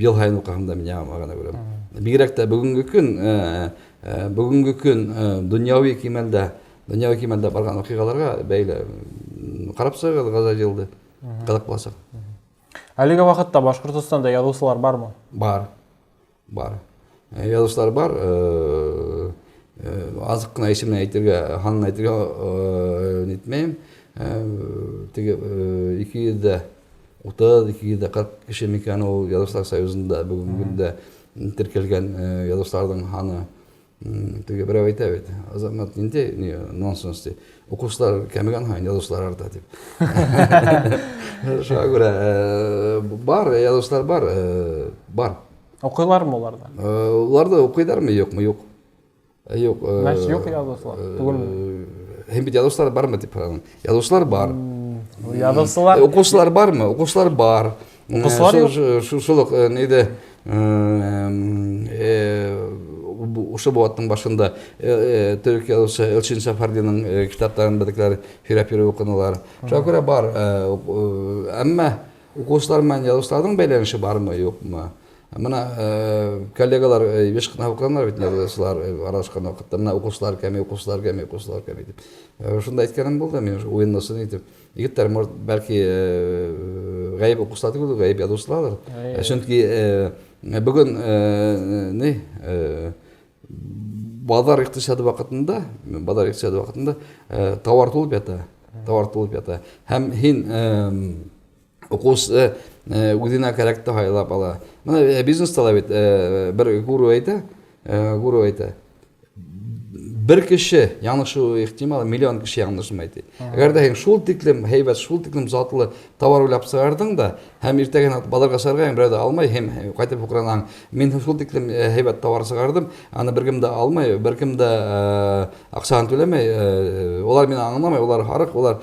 Йыл һайын уҡығанда мин яңы мәғәнә күрәм. Бигерәк тә бөгөнгө көн донъяуи кимәлдә барған ваҡиғаларға бәйле. Ҡарап сығығыҙ Ғазазилды, ҡыҙыҡ буласаҡ. Әлеге ваҡытта Башҡортостанда яҙыусылар бармы? Бар. Бар. Яҙыусылар бар. Аҙыҡ ҡына исемен әйтергә, һанын әйтергә нитмәйем. Теге 230, 240 кеше микән ул Яҙыусылар союзында бөгөнгө көндә теркәлгән яҙыусыларҙың һаны. Теге берәү әйтә бит, Азамат ниндәй нонсенс ти. Уҡыусылар кәмегән һайын яҙыусылар арта тип. Шуға күрә бар, яҙыусылар бар, бар. Уҡыйлармы уларҙы? Уларҙы уҡыйҙармы, юҡмы? Юҡ. Юҡ. Значит, юҡ яҙыусылар, түгелме? Һин бит яҙыусылар бармы тип һораның. Яҙыусылар бар. Яҙыусылар. Уҡыусылар бармы? Уҡыусылар бар. Уҡыусылар юҡ. Шул уҡ ниҙе, ошо быуаттың башында төрөк яҙыусы Элчин Сафарлиның китаптарын беҙҙекеләр һөйрәп йөрөп уҡынылар. Шуға күрә бар. Әммә уҡыусылар менән яҙыусыларҙың бәйләнеше бармы, юҡмы? Бына коллегалар еш ҡына уҡығандар бит, яҙыусылар аралашҡан ваҡытта, бына уҡыусылар кәмей, уҡыусылар кәмей, уҡыусылар кәмей тип. Шунда әйткәнем булды, мин уйынлысын итеп. Егеттәр, может, бәлки ғәйеп уҡыусылар түгел, ғәйеп яҙыусыларҙыр. Сөнки бөгөн ни, баҙар иҡтисады ваҡытында, баҙар иҡтисады ваҡытында тауар тулып ята, тауар тулып ята. Һәм һин уҡыусы үҙенә кәрәкте һайлап ала. Бына бизнеста ла бит бер гуру әйтә, гуру әйтә. Бер кеше яңылышыуы ихтимал, миллион кеше яңылышмай ти. Әгәр ҙә һин шул тиклем һәйбәт, шул тиклем затлы тауар уйлап сығарҙың да, һәм иртәгә баҙарға сығарғайың, берәү ҙә алмай, һәм ҡайтып һуҡранаһың. Мин шул тиклем һәйбәт тауар сығарҙым, аны бер кем дә алмай, бер кем дә аҡсаһын түләмәй, улар мине аңламай, улар һарыҡ, улар.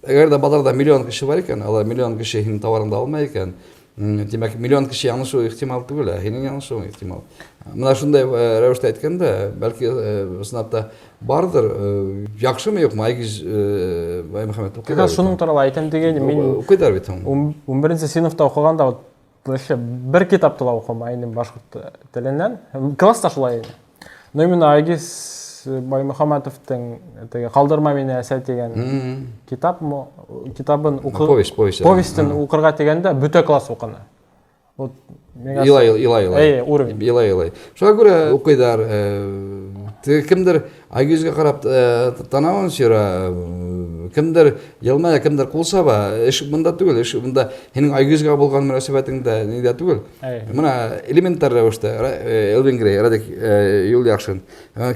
Әгәр ҙә баҙарҙа миллион кеше бар икән, алар миллион кеше һинең тауарыңды алмай икән, тимәк, миллион кеше яңылышыуы ихтимал түгел, ә һинең яңылышыуың ихтимал. Бына шундай рәүештә әйткәндә, бәлки ысынлап та барҙыр, яҡшымы юҡмы, Айгиз Баймөхәмәт уҡыйҙар Как раз бит. шуның турала әйтәм дигәйнем, мин Уҡыйҙар бит һуң. Ун беренсе синыфта уҡығанда вот вообще бер китапты ла уҡымай инем башҡорт теленән. Класста шулай ине. Но именно Айгиз Баймөхәмәтовтың теге Ҡалдырма мине әсә тигән китабын уҡы- Повесть, повесть, да. повестен уҡырға тигәндә бөтә класс уҡыны. Вот, миңә Илай, илай, илай. Эй, уровень. Илай, илай. Шуға күрә уҡыйҙар, теге кемдер Айгизгә ҡарап танауын сира, кемдер йылмая, кемдер ҡул саба. Эш бында түгел, эш бында һинең Айгизгә булған мөнәсәбәтең дә нидә түгел. Бына элементар рәүештә, Элвин Грей, Радик Юлъяҡшин.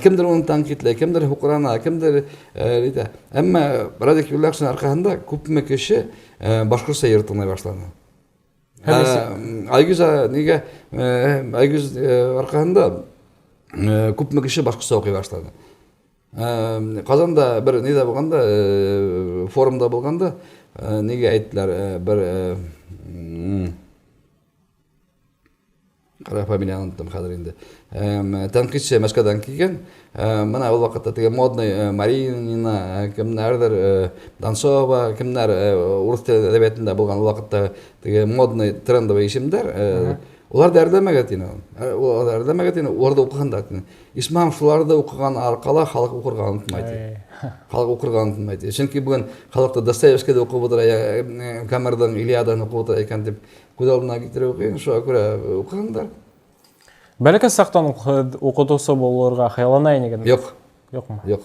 Кемдер уны тәнҡитләй, кемдер һуҡрана, кемдер нитә. Әммә Радик Юлъяҡшин арҡаһында күпме кеше башҡортса йыр тыңлай башланы. Айгиз, нигә, Айгиз арҡаһында күпме кеше башҡортса уҡый башланы. Ҡазанда бер ниҙә булғанда, форумда булғанда, нигә әйттеләр, бер Ҡара фамилияны оноттом хәҙер инде. Тәнҡитсе Мәскәүҙән килгән. Мына ул ваҡытта теге модный Маринина, кемдәрҙер, Донцова, кемдәр урыҫ теле әҙәбиәтендә булған ул ваҡытта теге модный трендовый исемдәр, улар әрләмәгән тине. Улар әрләмәгән тине, уларҙы уҡыһындар тине. Исмаһам шуларҙы уҡыған арҡала халыҡ уҡырға онотмай ти. Халыҡ уҡырға онотмай ти. Сөнки бөгөн халыҡты Достоевскийҙы уҡып ултыра, Гомерҙың Илиадаһын уҡып ултыра икән тип күҙ алдына килтереп уҡыйын, шуға күрә уҡыһындар. Бәләкәй саҡтан уҡ һеҙ уҡытыусы булырға хыяллана инегеҙме? Юҡ. Юҡмы? Юҡ.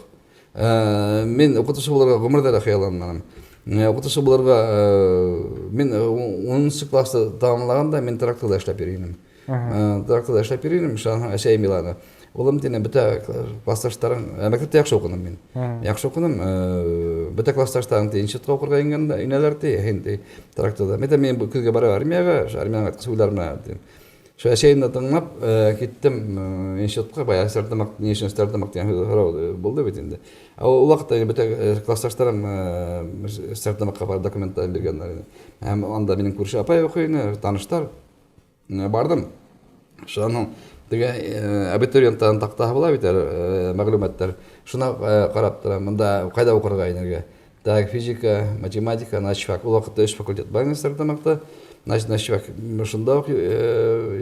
Мин уҡытыусы булырға ғүмерҙә лә хыялланманым. Уҡытыусы булырға мин 10 класты тамамлағанда мин тракторҙа эшләп йөрөй инем. Тракторҙа эшләп йөрөй инем, шунан һуң әсәйем иланы. Улым тине, бөтә класташтарың, мәктәптә яҡшы уҡыным мин. Яҡшы уҡыным, бөтә класташтарың ти институтҡа уҡырға ингәндә, инәләр ти, һин ти тракторҙа. Мин әйтәм, мин көҙгә барып армияға, ошо армиянан ҡайтҡас уйларым менән тим. Шул әсәйемде тыңлап, киттем институтҡа, бая Стәрлетамаҡ, ни өсөн Стәрлетамаҡ тигән һүҙ һорау булды бит инде. Ә ул ваҡытта инде бөтә класташтарым Стәрлетамаҡҡа барып документтарын биргәндәр ине. Һәм анда минең күрше апай уҡый ине, таныштар. Бардым. Шунан һуң теге абитуриенттарҙың таҡтаһы була бит әле, мәғлүмәттәр. Шуна ҡарап торам, бында ҡайҙа уҡырға инергә. Так, физика, математика, начфак. Ул ваҡытта өс факультет бар ине Стәрлетамаҡта. Начфак шунда уҡ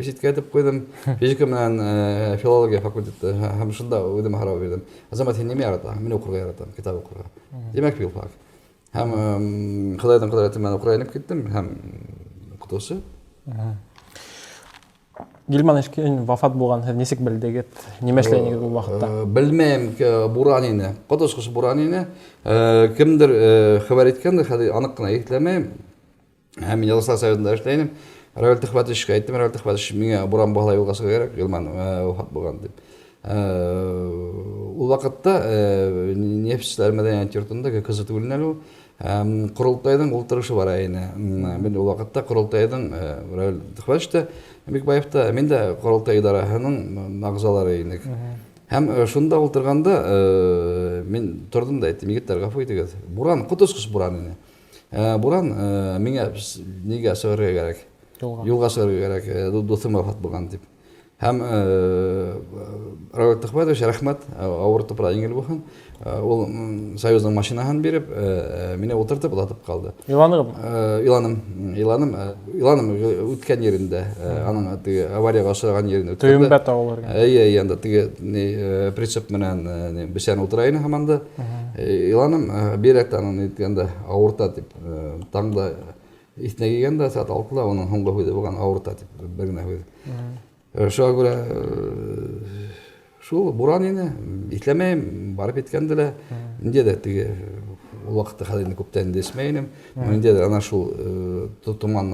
ситкә этеп ҡуйҙым. Физика менән филология факультеты һәм шунда үҙемә һорау бирҙем. Азамат, һин нимә яратаһың? Мин уҡырға яратам, китап уҡырға. Тимәк, филфак. Һәм Хоҙайҙың ҡөҙрәте менән уҡырға инеп киттем һәм уҡытыусы. Ғилман Ишкин вафат булған, һеҙ нисек белдегеҙ? Нимә эшләй инегеҙ ул ваҡытта? Белмәйем, буран ине. Ҡот осҡос буран ине. Кемдер хәбәр иткәндер, хәҙер аныҡ ҡына иҫләмәйем. Һәм мин Яҙыусылар союзында эшләй инем. Равил Төхвәтовичҡа әйттем, Равил Төхвәтович, миңә буран булһа ла юлға сығырға кәрәк, Ғилман вафат булған тип. Ул ваҡытта Нефтселәр мәҙәниәт йортонда КЗ түгел әле ул. Ҡоролтайҙың ултырышы бара ине. Мин ул ваҡытта ҡоролтайҙың, Равил Төхвәтович та, Бикбаев та, мин дә ҡоролтай идараһының ағзалары инек. Һәм шунда ултырғанда мин торҙом да әйттем, егеттәр, ғәфү итегеҙ. Буран, ҡот осҡос буран ине. Буран, миңә нигә сығырға кәрәк? Юлға. Юлға сығырға кәрәк, дуҫым вафат булған тип. Һәм Равил Төхвәтович, рәхмәт, ауыр тупраҡ еңел булһын. Ул союзның машинаһын биреп, мине ултыртып оҙатып ҡалды. Иланығыҙмы? Иланым, иланым, иланым үткән ерендә, аның теге аварияға осраған ерендә үткәндә. Төйөмбәт ауылы эргәһендә. Эйе, эйе, анда теге ни прицеп менән ни, бесән ултыра ине һаман да. Иланым, бигерәк тә аның әйткәндә ауырта тип, таңда иҫенә килгәндә сәғәт алтыла уның һуңғы һүҙе булған ауырта тип бер генә һүҙ. Шуға күрә шул буран ине, иҫләмәйем, барып еткәндә лә, ниндәйҙер теге ул ваҡытта хәҙер инде күптән инде эсмәй инем. Ниндәйҙер ана шул томан,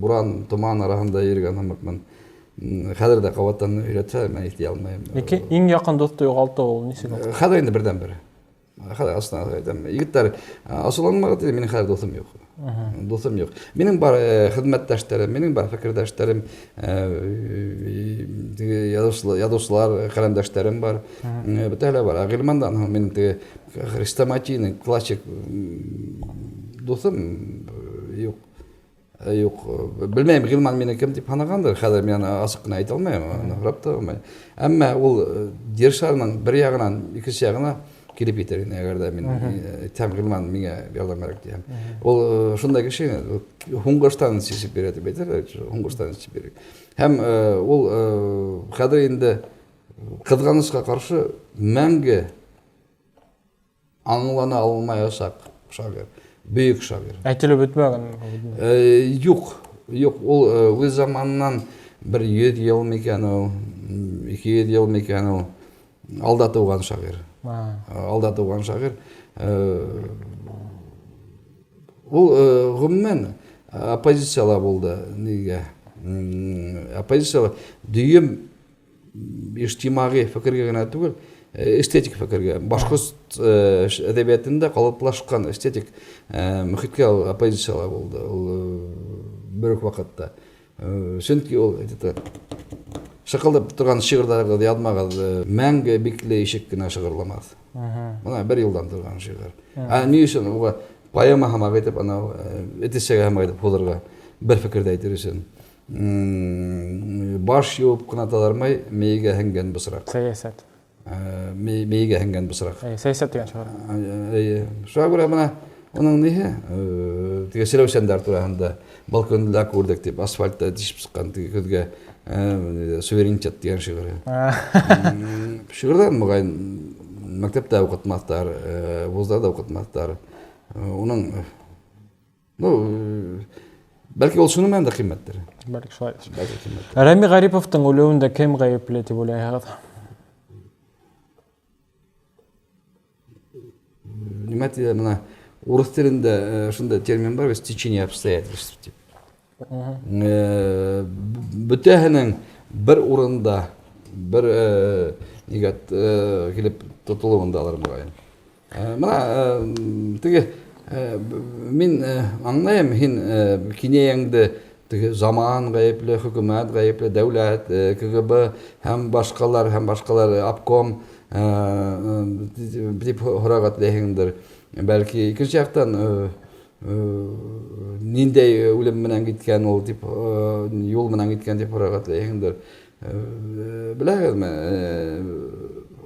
буран, томан араһында йөрөгән һымаҡмын. Хәҙер дә ҡабаттан өйрәтһә, мин иҫләй алмайым. Ике иң яҡын дуҫты юғалтыу ул нисек ул? Хәҙер инде берҙән-бер. Хәҙер асылдан әйтәм, егеттәр, асыуланмағыҙ тип, минең хәҙер дуҫым юҡ. Дуҫым юҡ. Минең бар хеҙмәттәштәрем, минең бар фекерҙәштәрем, теге яҙыусылар, ҡәләмдәштәрем бар. Бөтәһе лә бар. Ә Ғилмандан һуң минең теге хрестоматийный классик дуҫым юҡ. Юҡ. Белмәйем, Ғилман мине кем тип һанағандыр, хәҙер мин аны асыҡ ҡына әйтә алмайым, аны һорап та алмайым. Әммә ул ер шарының бер яғынан икенсе яғына килеп етер ине, әгәр ҙә мин әйтһәм, Ғилман миңә ярҙам кәрәк тиһәм. Ул шундай кеше ине, ул һуңғыштан сисеп бирә тип әйтәләр, һуңғыштан сисеп бирә. Һәм ул хәҙер инде ҡыҙғанысҡа ҡаршы мәңге аңлана алмаясаҡ шағир, бөйөк шағир. Әйтелеп бөтмәгән. Юҡ, юҡ, ул үҙ заманынан бер йөҙ йыл микән ул, ике йөҙ йыл микән ул, алда тыуған шағир. Алда тыуған шағир. Ул ғөмүмән оппозицияла булды. Нигә? Оппозицияла дөйөм ижтимағи фекергә генә түгел, эстетик фекергә. Башҡорт әҙәбиәтендә ҡалыплашҡан эстетик мөхиткә ул оппозицияла булды. Ул бер үк ваҡытта. Сөнки ул это шыҡылдап торған шиғырҙарығыҙ яҙмағыҙ, мәңге бикле ишек кенә шығырламаҫ. Бына бер йылдан торған шиғыр. Ә ни өсөн уға поэма һымаҡ итеп, анау, эсеге һымаҡ итеп һуҙырға бер фекерҙе әйтер өсөн. Баш юып кына таҙармай, мейегә һеңгән бысраҡ. Сәйәсәт. Мейегә һеңгән бысраҡ. Әйе, сәйәсәт дигән шиғыр. Әйе. Шуңа күрә менә уның ниһе, теге селәүсәндәр тураһында балконда күрдек дип асфальтта тишеп чыккан теге көзгә суверенитет дигән шигыре. Шигырьдән мөгаен мәктәптә укытмаҫтар, вузда да укытмаҫтар. Уның Ну, бәлки ул шуның менән дә ҡиммәттер. Бәлки шулайдыр. Бәлки ҡиммәттер. Рәми Ғариповтың үлеүендә кем ғәйепле тип уйлайһығыҙ? Нимә тиҙәр, менә урыҫ телендә шундай термин бар, стечение обстоятельств тип. Бөтәһенең бер урында, бер нигә килеп тотолоуындалыр мөгаен. Мына теге мин аңлайым, һин кинәйәңде теге заман ғәйепле, хөкүмәт ғәйепле, дәүләт, КГБ һәм башҡалар, һәм башҡалар, обком дип һорарға теләйһеңдер. Бәлки икенсе яҡтан ниндәй үлем менән киткән ул дип, юл менән киткән дип һорарға теләйһеңдер. Беләһегеҙме,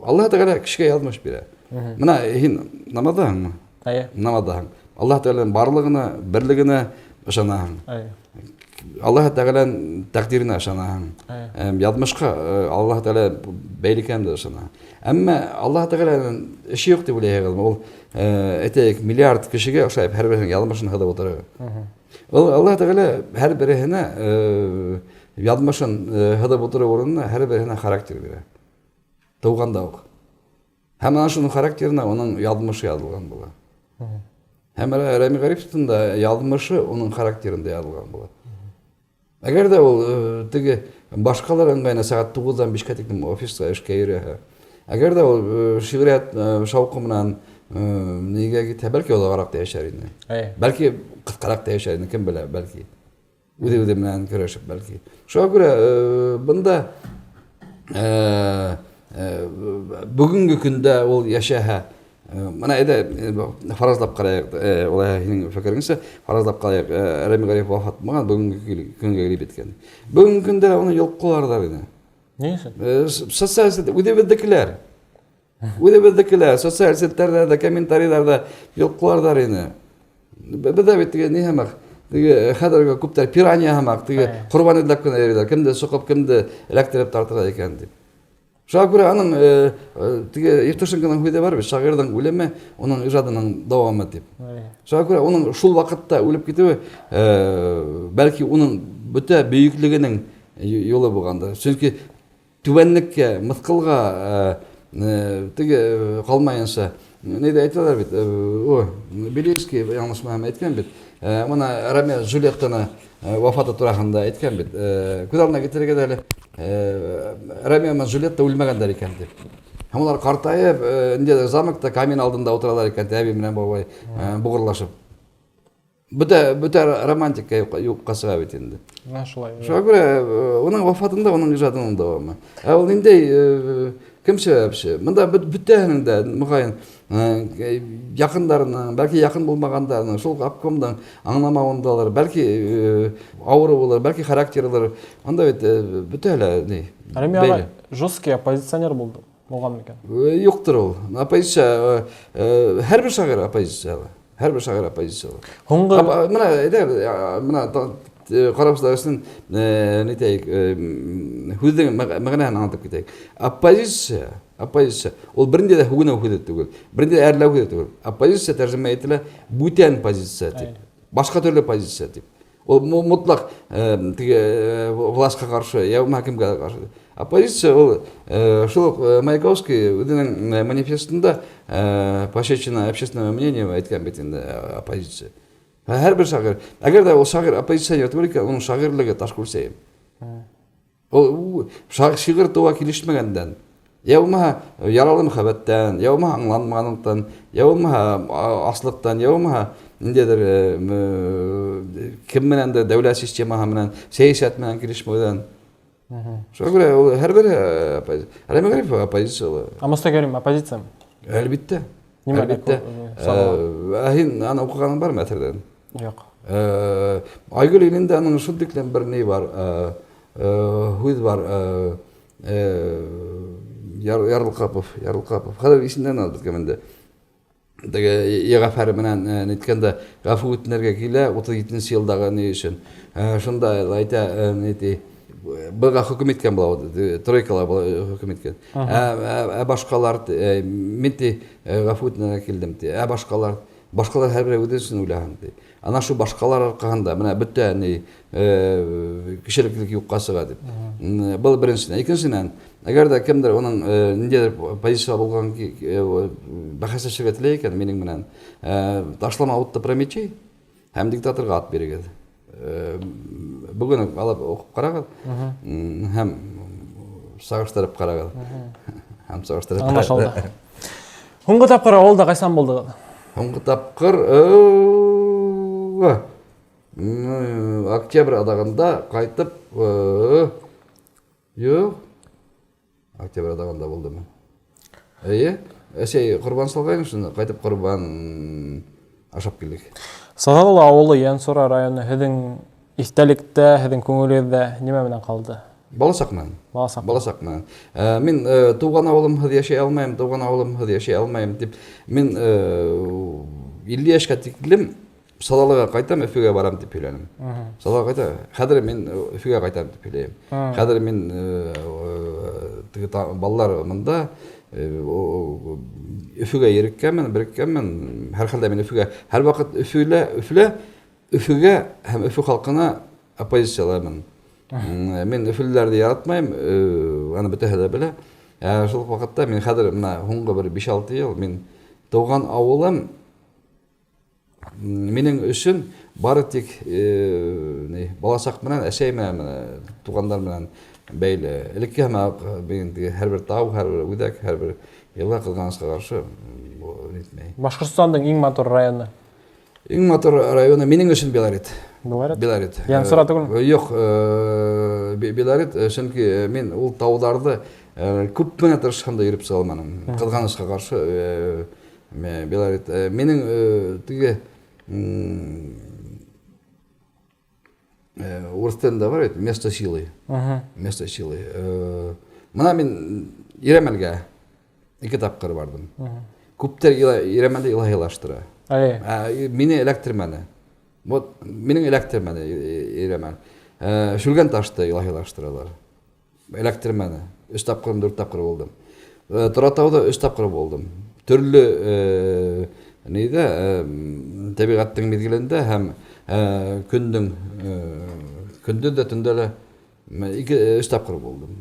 Аллаһ Тәғәлә кешегә яҙмыш бирә. Мына һин намаҙҙаһыңмы? Әйе. Намаҙҙаһың. Аллаһ Тәғәләнең барлығына, берлегенә ышанаһың. Әйе. Аллаһ Тәғәләнең тәҡдиренә ышанаһың. Әйе. Яҙмышҡа Аллаһ Тәғәлә бәйле икәнен дә ышанаһың. Әммә Аллаһ Тәғәләнең эше юҡ тип уйлайһығыҙмы? Ул, әйтәйек, миллиард кешегә ошайып һәр береһенең яҙмышын һыҙып ултыра. Ул Аллаһ Тәғәлә һәр береһенә яҙмышын һыҙып ултырыу урынына һәр береһенә характер бирә. Тыуғанда уҡ. Һәм ана шуның характерына уның яҙмышы яҙылған була. Һәм Рәми Ғариповтың да яҙмышы уның характерында яҙылған була. Әгәр ҙә ул теге башҡалар ыңғайына сәғәт туғыҙҙан бишкә тиклем офисҡа эшкә йөрөһә, әгәр ҙә ул шиғриәт шауҡы менән нигә китһә, бәлки оҙағыраҡ та йәшәр ине. Бәлки ҡыҫҡараҡ та йәшәр ине, кем белә, бәлки. Үҙе-үҙе менән көрәшеп, бәлки. Шуға күрә бында бөгөнгө көндә ул йәшәһә, мына әйҙә фаразлап ҡарайыҡ, улай һинең фекереңсә фаразлап ҡарайыҡ, Рәми Ғарипов вафат булмаған, бөгөнгө көнгә килеп еткән. Бөгөнгө көндә уны йолҡҡоларҙар ине. Ни өсөн? Социаль селтәр, үҙебеҙҙекеләр. Үҙебеҙҙекеләр, социаль селтәрҙә дә, комментарийҙарҙа йолҡҡоларҙар ине. Беҙҙә бит теге ни һымаҡ, теге хәҙерге күптәр пиранья һымаҡ, теге ҡорбан эҙләп кенә йөрөйҙәр, кемде соҡоп, кемде эләктереп тартырға икән тип. Шуға күрә аның теге Евтушенконың һүҙе бар бит, шағирҙың үлеме уның ижадының дауамы тип. Шуға күрә уның шул ваҡытта үлеп китеүе, бәлки уның бөтә бөйөклөгөнөң юлы булғандыр. Сөнки түбәнлеккә, мыҫҡылға теге ҡалмайынса, ни ҙә әйтәләр бит, Белинский яңылышмаһам әйткән бит, мына Ромео Джульеттаны вафаты тураһында әйткән бит, күҙ алдына килтерергә ҙә әле, Ромео менән Джульетта үлмәгәндәр икән тип. Һәм улар ҡартайып, ниндәйҙер замокта камин алдында ултыралар икән, әбей менән бабай, буғырлашып. Бөтә романтика юҡҡа сыға бит инде. Менә шулай. Шуға күрә, уның вафатында уның ижадының дауамы. Ә ул ниндәй, кем сәбәпсе? Бында бөтәһенең дә, мөғайын, яҡындарының, бәлки яҡын булмағандарының, шул обкомдың аңламауындалыр, бәлки ауырыуылыр, бәлки характерылыр. Анда бит бөтәһе лә ни, Рәми ағай бәйле. жесткий оппозиционер булды, булған микән? Юҡтыр ул. Оппозиция, һәр бер шағир оппозициялы. Һәр бер шағир оппозициялы. Һуңғы Мына, әйҙә, мына, ҡарап өсөн, нитәйек, һүҙҙең мәғәнәһен аңлатып китәйек. Оппозиция, оппозиция, ул бер ниндәй ҙә һүгенеү һүҙе түгел, бер ниндәй ҙә әрләү һүҙе түгел. Оппозиция тәржемә ителә бүтән позиция тип, башҡа төрлө позиция тип. Ул мотлаҡ, теге власҡа ҡаршы, йә булмаһа кемгә ҡаршы. Оппозиция ул, шул уҡ, Маяковский үҙенең манифестында, посвящена общественному мнению әйткән бит инде, оппозиция. Һәр бер шағир, әгәр ҙә ул шағир оппозиционер түгел икән, уның шағирлеге таш күлсәйем. Ул шиғыр тыуа килешмәгәндән, йә булмаһа яралы мөхәббәттән, йә булмаһа аңланмағанлыҡтан, йә булмаһа аслыҡтан, йә булмаһа ниндәйҙер кем менән дә дәүләт системаһы менән, сәйәсәт менән килешмәүҙән. Шуға күрә ул һәр бер оппозиция. Рәми Ғарипов оппозициялы. Ә Мостай Кәрим оппозициямы? Әлбиттә. Нимә Әлбиттә. сабала? Ә һин аны уҡығаның бармы әҫәрҙән? Юҡ. Айгөл илендә аның шул тиклем бер ни бар, һүҙ бар, Ярлыҡапов, Ярлыҡапов. Хәҙер исемдән алып бөткән инде. Теге Йәғәфәр менән ниткәндә ғәфү үтенергә килә 37 йылдағы ни өсөн. Шунда әйтә, ни ти, быға хөкөм иткән була, тройкала хөкөм иткән. Ә башҡалар, мин ти ғәфү үтенергә килдем ти. Ә башҡалар, башҡалар һәр берәү үҙе өсөн уйлаһын ти. Ана шул башҡалар арҡаһында менә бөтә ни кешелеклек юҡҡа сыға дип. Был беренсенән. Икенсенән, әгәр ҙә кемдер уның ниндәйҙер позиция булған бәхәсләшергә теләй икән минең менән, ташлама утты промечей һәм диктаторға ат бирегеҙ. Бөгөн үк алып уҡып ҡарағыҙ һәм сағыштырып ҡарағыҙ. Һәм сағыштырып. Аңлашылды. Һуңғы тапҡыр ауылда ҡасан булдығыҙ? Һуңғы тапҡыр октябрь аҙағында ҡайтып, юҡ, октябрь аҙағында булдымы? Эйе, әсәй ҡорбан салғайны, шунда ҡайтып ҡорбан ашап килдек. Саҙалы ауылы Янсура районы һеҙҙең иҫтәлектә, һеҙҙең күңелегеҙҙә нимә менән ҡалды? Баласаҡ менән. Баласаҡ. Баласаҡ менән. Мин тыуған ауылымһыҙ йәшәй алмайым, тыуған ауылымһыҙ йәшәй алмайым тип, мин 50 йәшкә тиклем Саҙалыға ҡайтам, Өфөгә барам тип һөйләнем. Саҙалыға ҡайта, хәҙер мин Өфөгә ҡайтам тип һөйләйем. Хәҙер мин теге балалар мында Өфөгә ереккәнмен, береккәнмен. Һәр хәлдә мин Өфөгә, һәр ваҡыт Өфөлә, Өфөлә, Өфөгә һәм Өфө халҡына оппозициялаймын. Мин өфөлөләрҙе яратмайым, аны бөтәһе лә белә. Шул уҡ ваҡытта мин хәҙер бына һуңғы бер биш-алты йыл мин тыуған ауылым минең өсөн бары тик ни, баласаҡ менән, әсәй менән, туғандар менән бәйле. Элекке һымаҡ мин теге һәр бер тау, һәр бер үҙәк, һәр бер йылға ҡыҙғанысҡа ҡаршы нитмәй. Башҡортостандың иң матур районы? Иң матур районы минең өсөн Белорет. Белорет? Белорет. Янсура түгелме? Юҡ, Белорет, сөнки мин ул тауҙарҙы күп кенә тырышһам да йөрөп сыға алманым. Ҡыҙғанысҡа ҡаршы, Белорет. Минең теге урыҫ телендә бар бит, место силы. Место силы. Мына мин Ирәмәлгә ике тапҡыр барҙым. Күптәр Ирәмәлде илаһилаштыра. Мине эләктермәне. Вот минең эләктермәне Ирәмәл. Шүлгән ташты илаһилаштыралар. Эләктермәне. Өс тапҡыр, дүрт тапҡыр булдым. Торатауҙа өс тапҡыр булдым. Төрлө нейҙә, тәбиғәттең миҙгелендә һәм көндөҙ ҙә төндә лә ике, өс тапҡыр булдым.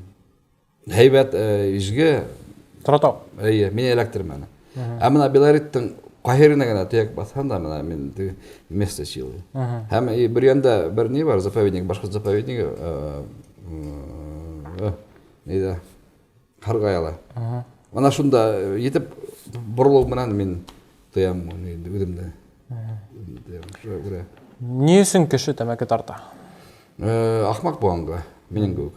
Һәйбәт, изге. Торатау. Эйе, мине эләктермәне. Ә бына Белореттың ҡайһы генә төйәк баҫһам да, бына мин теге место силы. Һәм Бөрйәндә бер ни бар, заповедник, башҡорт заповеднигы, нейҙә, Һарғаяла. Бына шунда етеп боролоу менән мин тоям үҙемде. Шуға күрә. Ни өсөн кеше тәмәке тарта? Ахмаҡ булғанға, минең кеүек.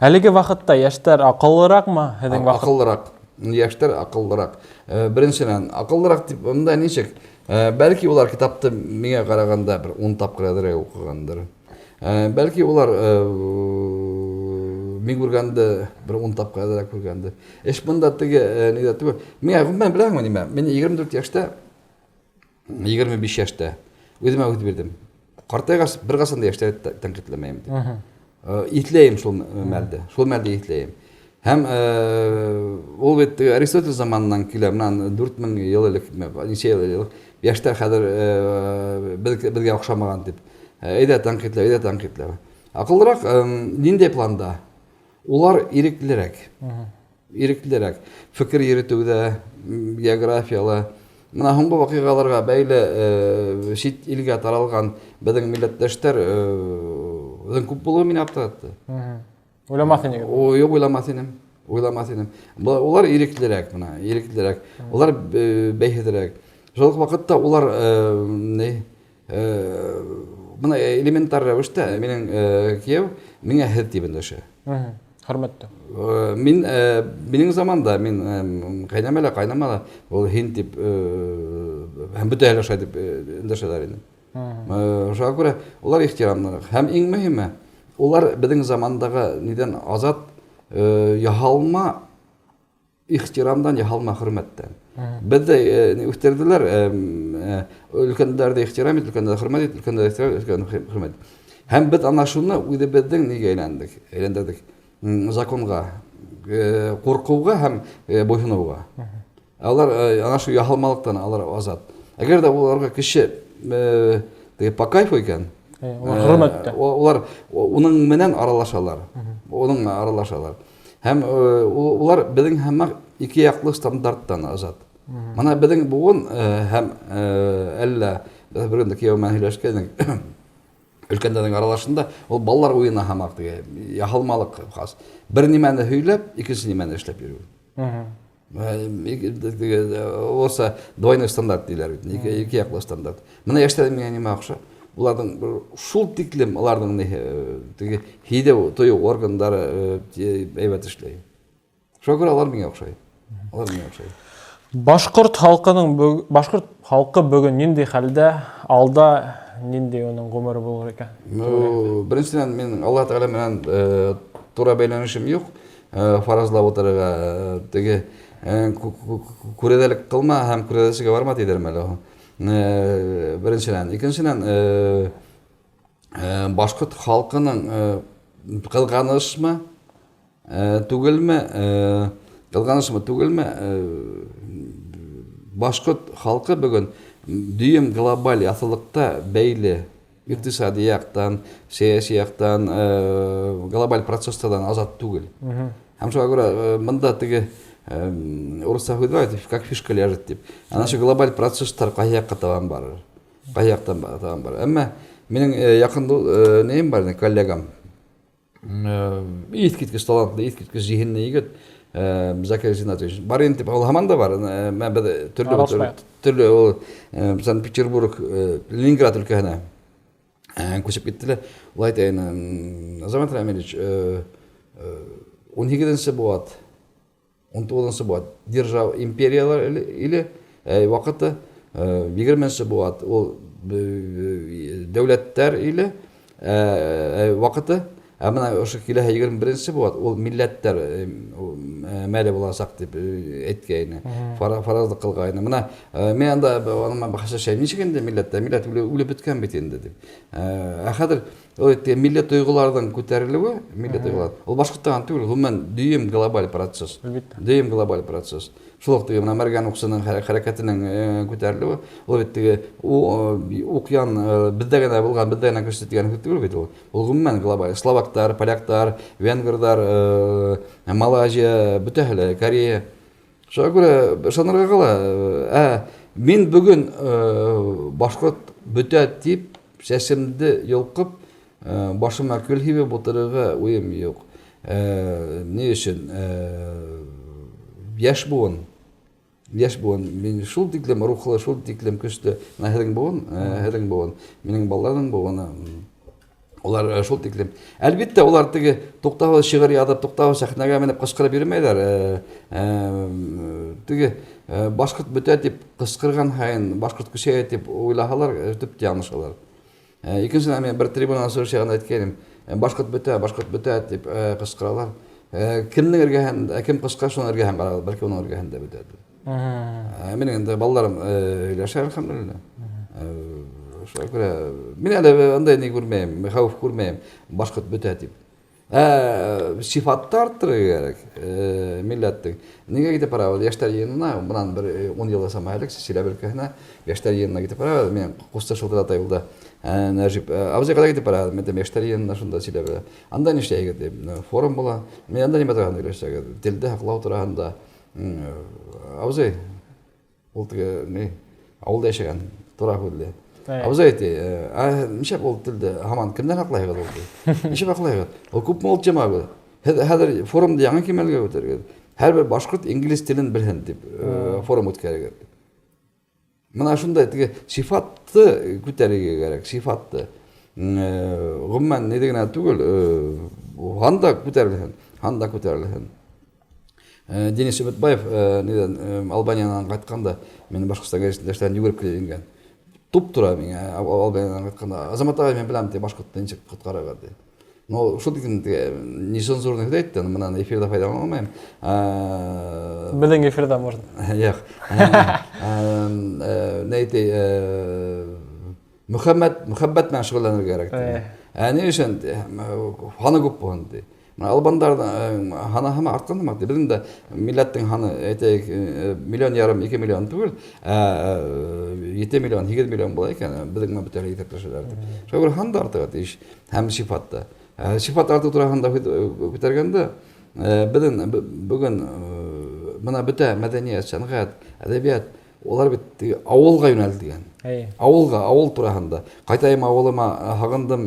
Әлеге ваҡытта йәштәр аҡыллыраҡмы һеҙҙең ваҡыт? Аҡыллыраҡ. Йәштәр аҡыллыраҡ. Беренсенән, аҡыллыраҡ тип, бында нисек? Бәлки улар китапты миңә ҡарағанда бер 10 тапҡыр әҙерәк уҡығандыр. Бәлки улар мин күргәнде бер 10 тапҡыр әҙерәк күргәнде. Эш бында теге ниҙә түгел. Миңә ғөмүмән беләһеңме нимә? Мин егерме дүрт йәштә, егерме биш йәштә үҙемә һүҙ бирҙем. Ҡартайғас бер ҡасан да йәштәрҙе тәнҡитләмәйем тип. Иҫләйем шул мәлде. Шул мәлде иҫләйем. Һәм ул бит Аристотель заманынан килә, мынан дүрт мең йыл элек, нисә йыл элек, йәштәр хәҙер беҙгә оҡшамаған тип. Әйҙә тәнҡитләү, әйҙә тәнҡитләү. Аҡыллыраҡ ниндәй планда? Улар иреклерәк. Иреклерәк. Фекер йөрөтөүҙә, географияла. Мына һуңғы ваҡиғаларға бәйле сит илгә таралған беҙҙең милләттәштәр үҙен күп булыуы мине аптыратты. Уйламаҫ инегеҙ? О, юҡ, уйламаҫ инем. Уйламаҫ инем. Улар иреклерәк, мына, иреклерәк. Улар бәйһеҙерәк. Шул уҡ ваҡытта улар ни бына элементар рәүештә минең кейәү миңә һеҙ тип өндәшә. Хөрмәттә. Минең заманда мин ҡайнама ла, ҡайнама ла ул һин тип һәм бөтәһе лә шулай тип өндәшәләр ине. Шуға күрә улар ихтирамлыраҡ. Һәм иң мөһиме, улар беҙҙең замандағы нидән азат, яһалма ихтирамдан, яһалма хөрмәттән. Беҙҙе үҫтерҙеләр, өлкәндәрҙе ихтирам ит, өлкәндәрҙе хөрмәт ит, өлкәндәрҙе ихтирам ит, өлкәндәрҙе хөрмәт ит. Һәм беҙ ана шуны үҙебеҙҙең нигә әйләндек, әйләндерҙек законға, ҡурҡыуға һәм буйһоноуға. Алар ана шул яһалмалыҡтан алар азат. Әгәр ҙә уларға кеше теге по кайфу икән, улар хөрмәт итә. Улар уның менән аралашалар. Уның менән аралашалар. Һәм улар беҙҙең һымаҡ ике яҡлы стандарттан азат. Мына беҙҙең быуын һәм әллә беҙ бер көндө кейәү менән һөйләшкәйнек. Өлкәндәрҙең аралашында ул балалар уйыны һымаҡ теге яһалмалыҡ хас. Бер нимәне һөйләп, икенсе нимәне эшләп йөрөү. Олса двойной стандарт тиләр бит, ике яҡлы стандарт. Мына йәштәр миңә нимә оҡшай? Уларҙың шул тиклем уларҙың теге һиҙеү, тойоу органдары әйбәт эшләй. Шуға күрә улар миңә оҡшай. Улар миңә оҡшай. Башҡорт халҡының башҡорт халҡы бөгөн ниндәй хәлдә, алда ниндәй уның ғүмере булыр икән? Беренсенән, мин Аллаһ Тәғәлә менән тура бәйләнешем юҡ. Фаразлап ултырырға, теге күрәҙәлек ҡылма һәм күрәҙәсегә барма тиҙәрме әле ул? Беренсенән. Икенсенән, башҡорт халҡының ҡыҙғанышмы, түгелме, ҡыҙғанышмы түгелме, башҡорт халҡы бөгөн дөйөм глобаль яҫылыҡта бәйле иҡтисади яҡтан, сәйәси яҡтан, глобаль процесстарҙан азат түгел. Һәм шуға күрә бында теге урыҫса һүҙ бар, как фишка ляжет тип. Ана шул глобаль процесстар ҡайһы яҡҡа табан барыр? Ҡайһы яҡтан табан барыр? Әммә минең яҡын нейем бар, коллегам. Иҫ киткес талантлы, иҫ киткес зиһенле егет, Закир Зинатович. Бар инде тип, ул һаман да бар. Мә, беҙ Аралашмай. төрлө ул Санкт-Петербург, Ленинград өлкәһенә күсеп киттеләр. Ул әйтә, Азамат Рамилевич, ун һигеҙенсе быуат, ун туғыҙынсы быуат держава империялар или ваҡыты, егерменсе быуат ул дәүләттәр или ваҡыты, ә бына ошо киләһе егерме беренсе быуат ул милләттәр мәле буласаҡ тип әйткәйне, фаразлыҡ ҡылғайны. Бына мин анда уның менән бәхәсләшәйем, нисек инде милләттәр, милләт үлеп бөткән бит инде тип. Ә хәҙер ул әйтте, милләт тойғоларҙың күтәрелеүе, милләт тойғолар, ул башҡорттан түгел, ғөмүмән дөйөм глобаль процесс. Дөйөм глобаль процесс. Шул уҡ теге бына Мәргән уҡсының хәрәкәтенең күтәрелеүе, ул бит теге уҡян беҙҙә генә булған, беҙҙә генә көслө тигән һүҙ түгел бит ул. Ул ғөмүмән глобаль. Словактар, поляктар, венгрҙар, Малайзия, бөтәһе лә, Корея. Шуға күрә ышанырға ҡала. Мин бөгөн башҡорт бөтә тип сәсемде йолҡоп, башыма көл һибеп ултырырға уйым юҡ. Ни өсөн? Йәш быуын. Йәш быуын. Мин шул тиклем рухлы, шул тиклем көслө. Мына һеҙҙең быуын, һеҙҙең быуын, минең балаларҙың быуыны. Улар шул тиклем. Әлбиттә, улар теге туҡтауһыҙ шиғыр яҙып, туҡтауһыҙ сәхнәгә менеп ҡысҡырып йөрөмәйҙәр. Теге башҡорт бөтә тип ҡысҡырған һайын башҡорт көсәйә тип уйлаһалар, төп яңылышалар. Икенсенән, мин бер трибунанан сығыш яғында әйткәйнем, башҡорт бөтә, башҡорт бөтә тип ҡысҡыралар. Кемдең эргәһен, кем ҡысҡыра, шуның эргәһен ҡарағыҙ, бәлки уның эргәһендә бөтә тип. Минең инде балаларым һөйләшә, әлхәмдүлилләһ. Шуға күрә мин әле андай ни күрмәйем, хәүеф күрмәйем, башҡорт бөтә тип. Сифатты арттырырға кәрәк милләттең. Нигә китеп барабыҙ? Йәштәр йыйынына, бынан бер ун йыл сама элек Силәбе өлкәһенә йәштәр йыйынына китеп барабыҙ. Мин ҡусты шылтырата юлда. Нәжип, абзый ҡайҙа китеп барабыҙ? Мин әйтәм, йәштәр йыйынына шунда Силәбе. Анда нишләйһегеҙ тип, форум була. Мин анда нимә тураһында һөйләшәгеҙ? Телде һаҡлау тураһында. Абзый, ул теге ни, ауылда йәшәгән, тура һүҙле. Абзый әйтте, ә нишләп ул телде һаман кемдән һаҡлайһығыҙ ул ти? Нишләп һаҡлайһығыҙ? Ул күпме ул тема был? Һеҙ хәҙер форумды яңы кимәлгә үтергеҙ. Һәр бер башҡорт инглиз телен белһен тип форум үткәрегеҙ. Мына шундай теге сифатты күтәрергә кәрәк, сифатты. Ғөмүмән, ни генә түгел, һан да күтәрелһен, һан да күтәрелһен. Денис Өмөтбаев нидән, Албаниянан ҡайтҡанда, мин Башҡортостан гәзитендә эшләгән, йүгереп килеп ингән. Туп-тура миңә Албаниянан ҡайтканда, Азамат ағай, мин беләм, ти, башҡортто нисек ҡотҡарырға, ти. Но шул тиклем нецензурный һүҙ әйтте, бынан эфирҙа файҙалана алмайым. Беҙҙең эфирҙа можно. Юҡ. Ни ти, мөхәббәт, мөхәббәт менән шөғөлләнергә кәрәк, ти. Ә ни өсөн һаны күп булһын, ти. Бына албандарҙың һаны һаман артҡан һымаҡ, ти. Беҙҙең дә милләттең һаны, әйтәйек, миллион ярым, 2 миллион түгел, ә 7 миллион, 8 миллион була икән, беҙҙең менән бөтәһе иҫәпләшәләр, ти. Шуға күрә һан да артырға тейеш һәм сифат та. Сифат артыу тураһында һүҙ күтәргәндә, беҙҙең бөгөн бына бөтә мәҙәниәт, сәнғәт, әҙәбиәт, улар бит ауылға йүнәлтелгән. Ауылға, ауыл тураһында. Ҡайтайым ауылыма, һағындым,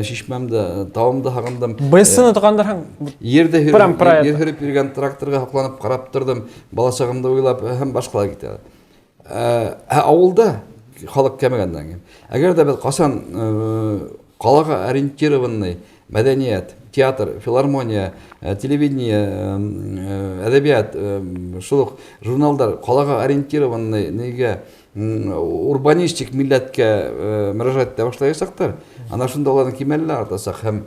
шишмәмде, тауымды һағындым. БС-ны тоҡандырһаң, Ерҙе прям про ер это. һөрөп йөрөгән тракторға һоҡланып ҡарап торҙом, бала сағымды уйлап һәм башҡалар китә. Ә ауылда халыҡ кәмегәндән кейен. Әгәр ҙә беҙ ҡасан ҡалаға ориентированный мәҙәниәт, театр, филармония, телевидение, әҙәбиәт, шул уҡ журналдар ҡалаға ориентированный нигә, урбанистик милләткә мөрәжәғәт итә башлаясаҡтар, ана шунда уларҙың кимәле лә артасаҡ һәм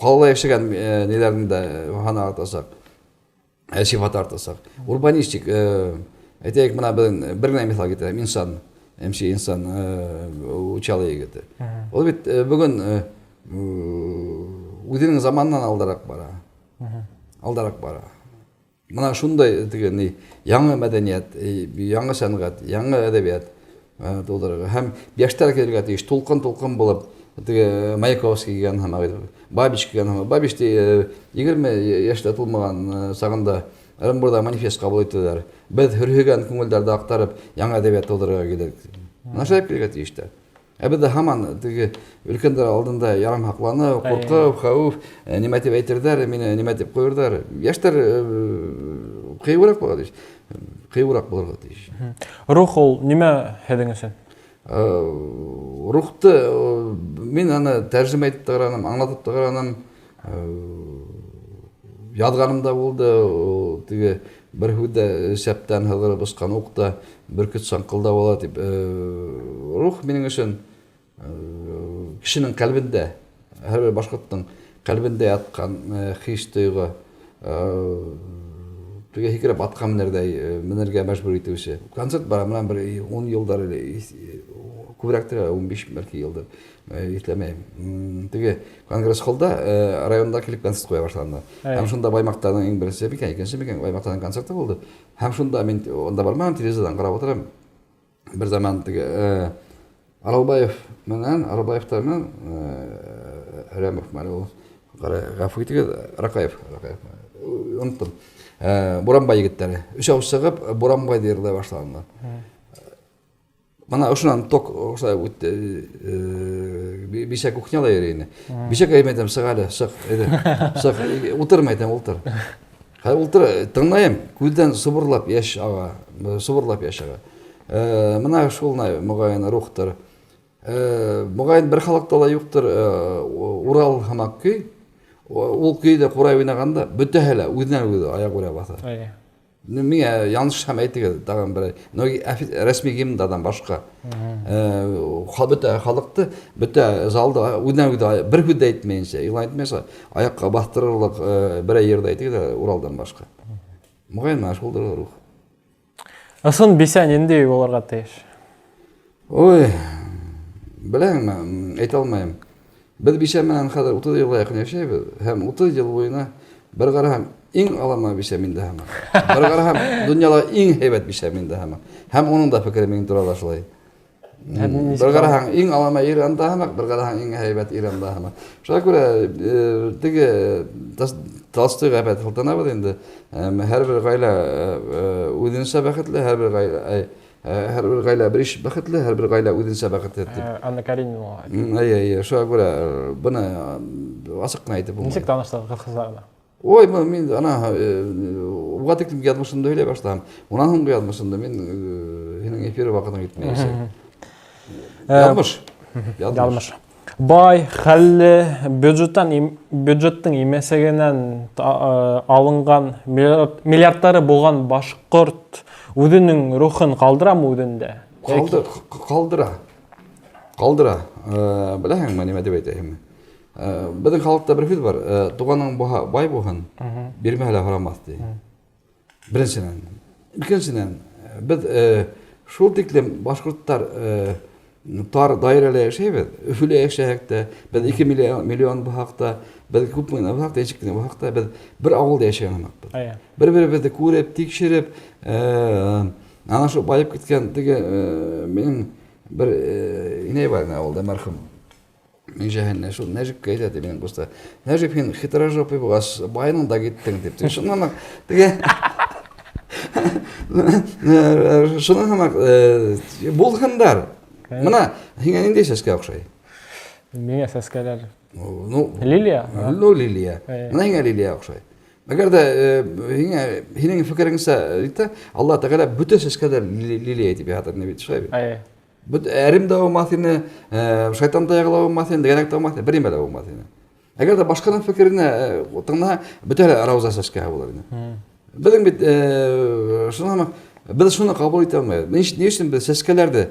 ҡалала йәшәгән ниҙәрҙең дә һаны артасаҡ, сифаты артасаҡ. Урбанистик, әйтәйек, бына беҙ бер генә миҫал китерәм, Инсан, МС Инсан, Учалы егете. Ул бит бөгөн үҙенең заманынан алдараҡ бара. Алдараҡ бара. Бына шундай теге ни, яңы мәҙәниәт, яңы сәнғәт, яңы әҙәбиәт тыуҙырырға. Һәм йәштәр килергә тейеш, тулҡын-тулҡын булып, теге Маяковский килгән һымаҡ, Бабич килгән һымаҡ. Бабич 20 йәштә тулмаған сағында Ырымбурҙа манифест ҡабул иттеләр. Беҙ һөрһөгән күңелдәрҙе аҡтарып, яңы әҙәбиәт тыуҙырырға килдек. Бына шулай килергә тейештәр. Ә беҙҙә һаман теге өлкәндәр алдында ярым һаҡланыу, ҡурҡыу, хәүеф, нимә тип әйтерҙәр, мине нимә тип ҡуйырҙар. Йәштәр ҡыйыуыраҡ булырға тейеш. Ҡыйыуыраҡ булырға тейеш. Рух ул нимә һеҙҙең өсөн? Рухты мин аны тәржемә итеп тә ҡараным, аңлатып та ҡараным. Яҙғаным да булды, ул теге бер һүҙҙә сәптән һыҙғырып осҡан уҡ та бөркөт саңҡылдап ала тип. Рух минең өсөн кешенең ҡәлбендә, һәр бер башҡорттоң ҡәлбендә ятҡан хис тойғо, теге һикереп атҡа менерҙәй, менергә мәжбүр итеүсе. Концерт бара, бынан бер 10 йылдар элек, күберәктер, 15 бәлки йылдыр, иҫләмәйем. Теге конгресс холда районда килеп концерт ҡуя башланы. Һәм шунда Баймаҡтарҙың иң беренсе микән, икенсе микән, Баймаҡтарҙың концерты булды. Һәм шунда мин унда барманым, телевизорҙан ҡарап ултырам. Бер заман теге Аралбаев менән, Аралбаевтар менән, Рәмов мәле ул, ғәфү итегеҙ, Ракаев, Ракаев, оноттом. Буранбай егеттәре. Өсәү сығып, Буранбайҙы йырлай башланылар. Бына ошонан ток ошолай үтте, бисә кухняла йөрөй ине. Бисәкәй әйтәм, сыҡ әле, сыҡ, әйҙә, сыҡ, ултырма әйтәм, ултыр. Хәҙер ултыр, тыңлайым, күҙҙән сыбырлап йәш аға, сыбырлап йәш аға. Бына шул моғайын рухтыр. Моғайын бер халыҡта ла юҡтыр, Урал һымаҡ көй. Ул көйҙө ҡурай уйнағанда бөтәһе лә үҙенән үҙе аяҡ үрә баҫа. Миңә яңылышһам әйтегеҙ тағын бер. Но рәсми гимндарҙан башҡа. Бөтә халыҡты, бөтә залды үҙенән үҙе бер һүҙ ҙә әйтмәйенсә, илан итмәйенсә аяҡҡа баҫтырырлыҡ, берәй йырҙы әйтегеҙ әле, Уралдан башҡа. Моғайын менә шулдыр рух. Ысын бисә ниндәй булырға тейеш? Ой, беләһеңме, әйтә алмайым. Беҙ бисә менән хәҙер 30 йылға яҡын йәшәйбеҙ һәм 30 йыл буйына бер ҡараһам иң алама бисә миндә һаман. Бер ҡараһам донъяла иң һәйбәт бисә миндә һаман. Һәм уның да фекере минең турала шулай. Бер ҡараһаң иң алама ир анда һамаҡ, бер ҡараһаң иң һәйбәт ир анда һамаҡ. Шуға күрә теге Толстойға әпәт һылтанабыҙ инде. Һәр бер ғаилә үҙенсә бәхетле, һәр бер ғаилә, һәр бер ғаилә бер иш бәхетле, һәр бер ғаилә үҙенсә бәхетле тип. Анна Каренина. Эйе, эйе, шуға күрә быны асыҡ ҡына әйтеп булмай. Нисек таныштығыҙ ҡыҙҙарына? Ой, мин ана уға тиклем яҙмышымды һөйләй башлаһам, унан һуңғы яҙмышымды мин һинең эфир ваҡытың етмәйәсәк. Яҙмыш. Яҙмыш. Яҙмыш. Бай, хәлле, бюджеттан бюджеттың имәсәгенән алынған миллиардтары булған башҡорт үҙенең рухын ҡалдырамы үҙендә? Ҡалдыр, ҡалдыра. Ҡалдыра. Беләһеңме, нимә тип әйтәйемме? Беҙҙең халыҡта бер һүҙ бар, туғаның булһа, бай булһын, бирмәһә лә һорамаҫ, ти. Беренсенән. Икенсенән, беҙ шул тиклем башҡорттар тар даирәлә йәшәйбеҙ. Өфөлә йәшәһәк тә, беҙ 2 миллион булһаҡ та, беҙ күпме генә булһаҡ та, нисек кенә булһаҡ та, беҙ бер ауылда йәшәгән һымаҡбыҙ. Бер-беребеҙҙе күреп, тикшереп, ана шул байып киткән теге минең бер инәй бар ине ауылда, мәрхүм. Миңҗәһәнне шул Нәҗипкә әйтә ти минең куста. Нәҗип, һин хитрожопый булгач, байының да киттең дип. Шуннан теге шуның һымаҡ булһындар. Мына һиңә ниндәй сәскә оҡшай? Миңә сәскәләр. Ну, лилия. Ну, лилия. Мына һиңә лилия оҡшай. Әгәр дә һиңә һинең фекереңсә, әйтә, Алла Тәгалә бөтә сәскәләр лилия итеп яһатыр бит, шулай бит? Бит әрем дә булмаҫ ине, шайтан таяғы ла булмаҫ ине, дегәнәк тә булмаҫ ине, бер нимә лә булмаҫ ине. Әгәр дә башҡаның фекеренә тыңлаһа, бөтә лә рауза сәскәһе булыр ине. Беҙҙең бит шуны беҙ шуны ҡабул итә алмайбыҙ. Ни өсөн беҙ сәскәләрҙе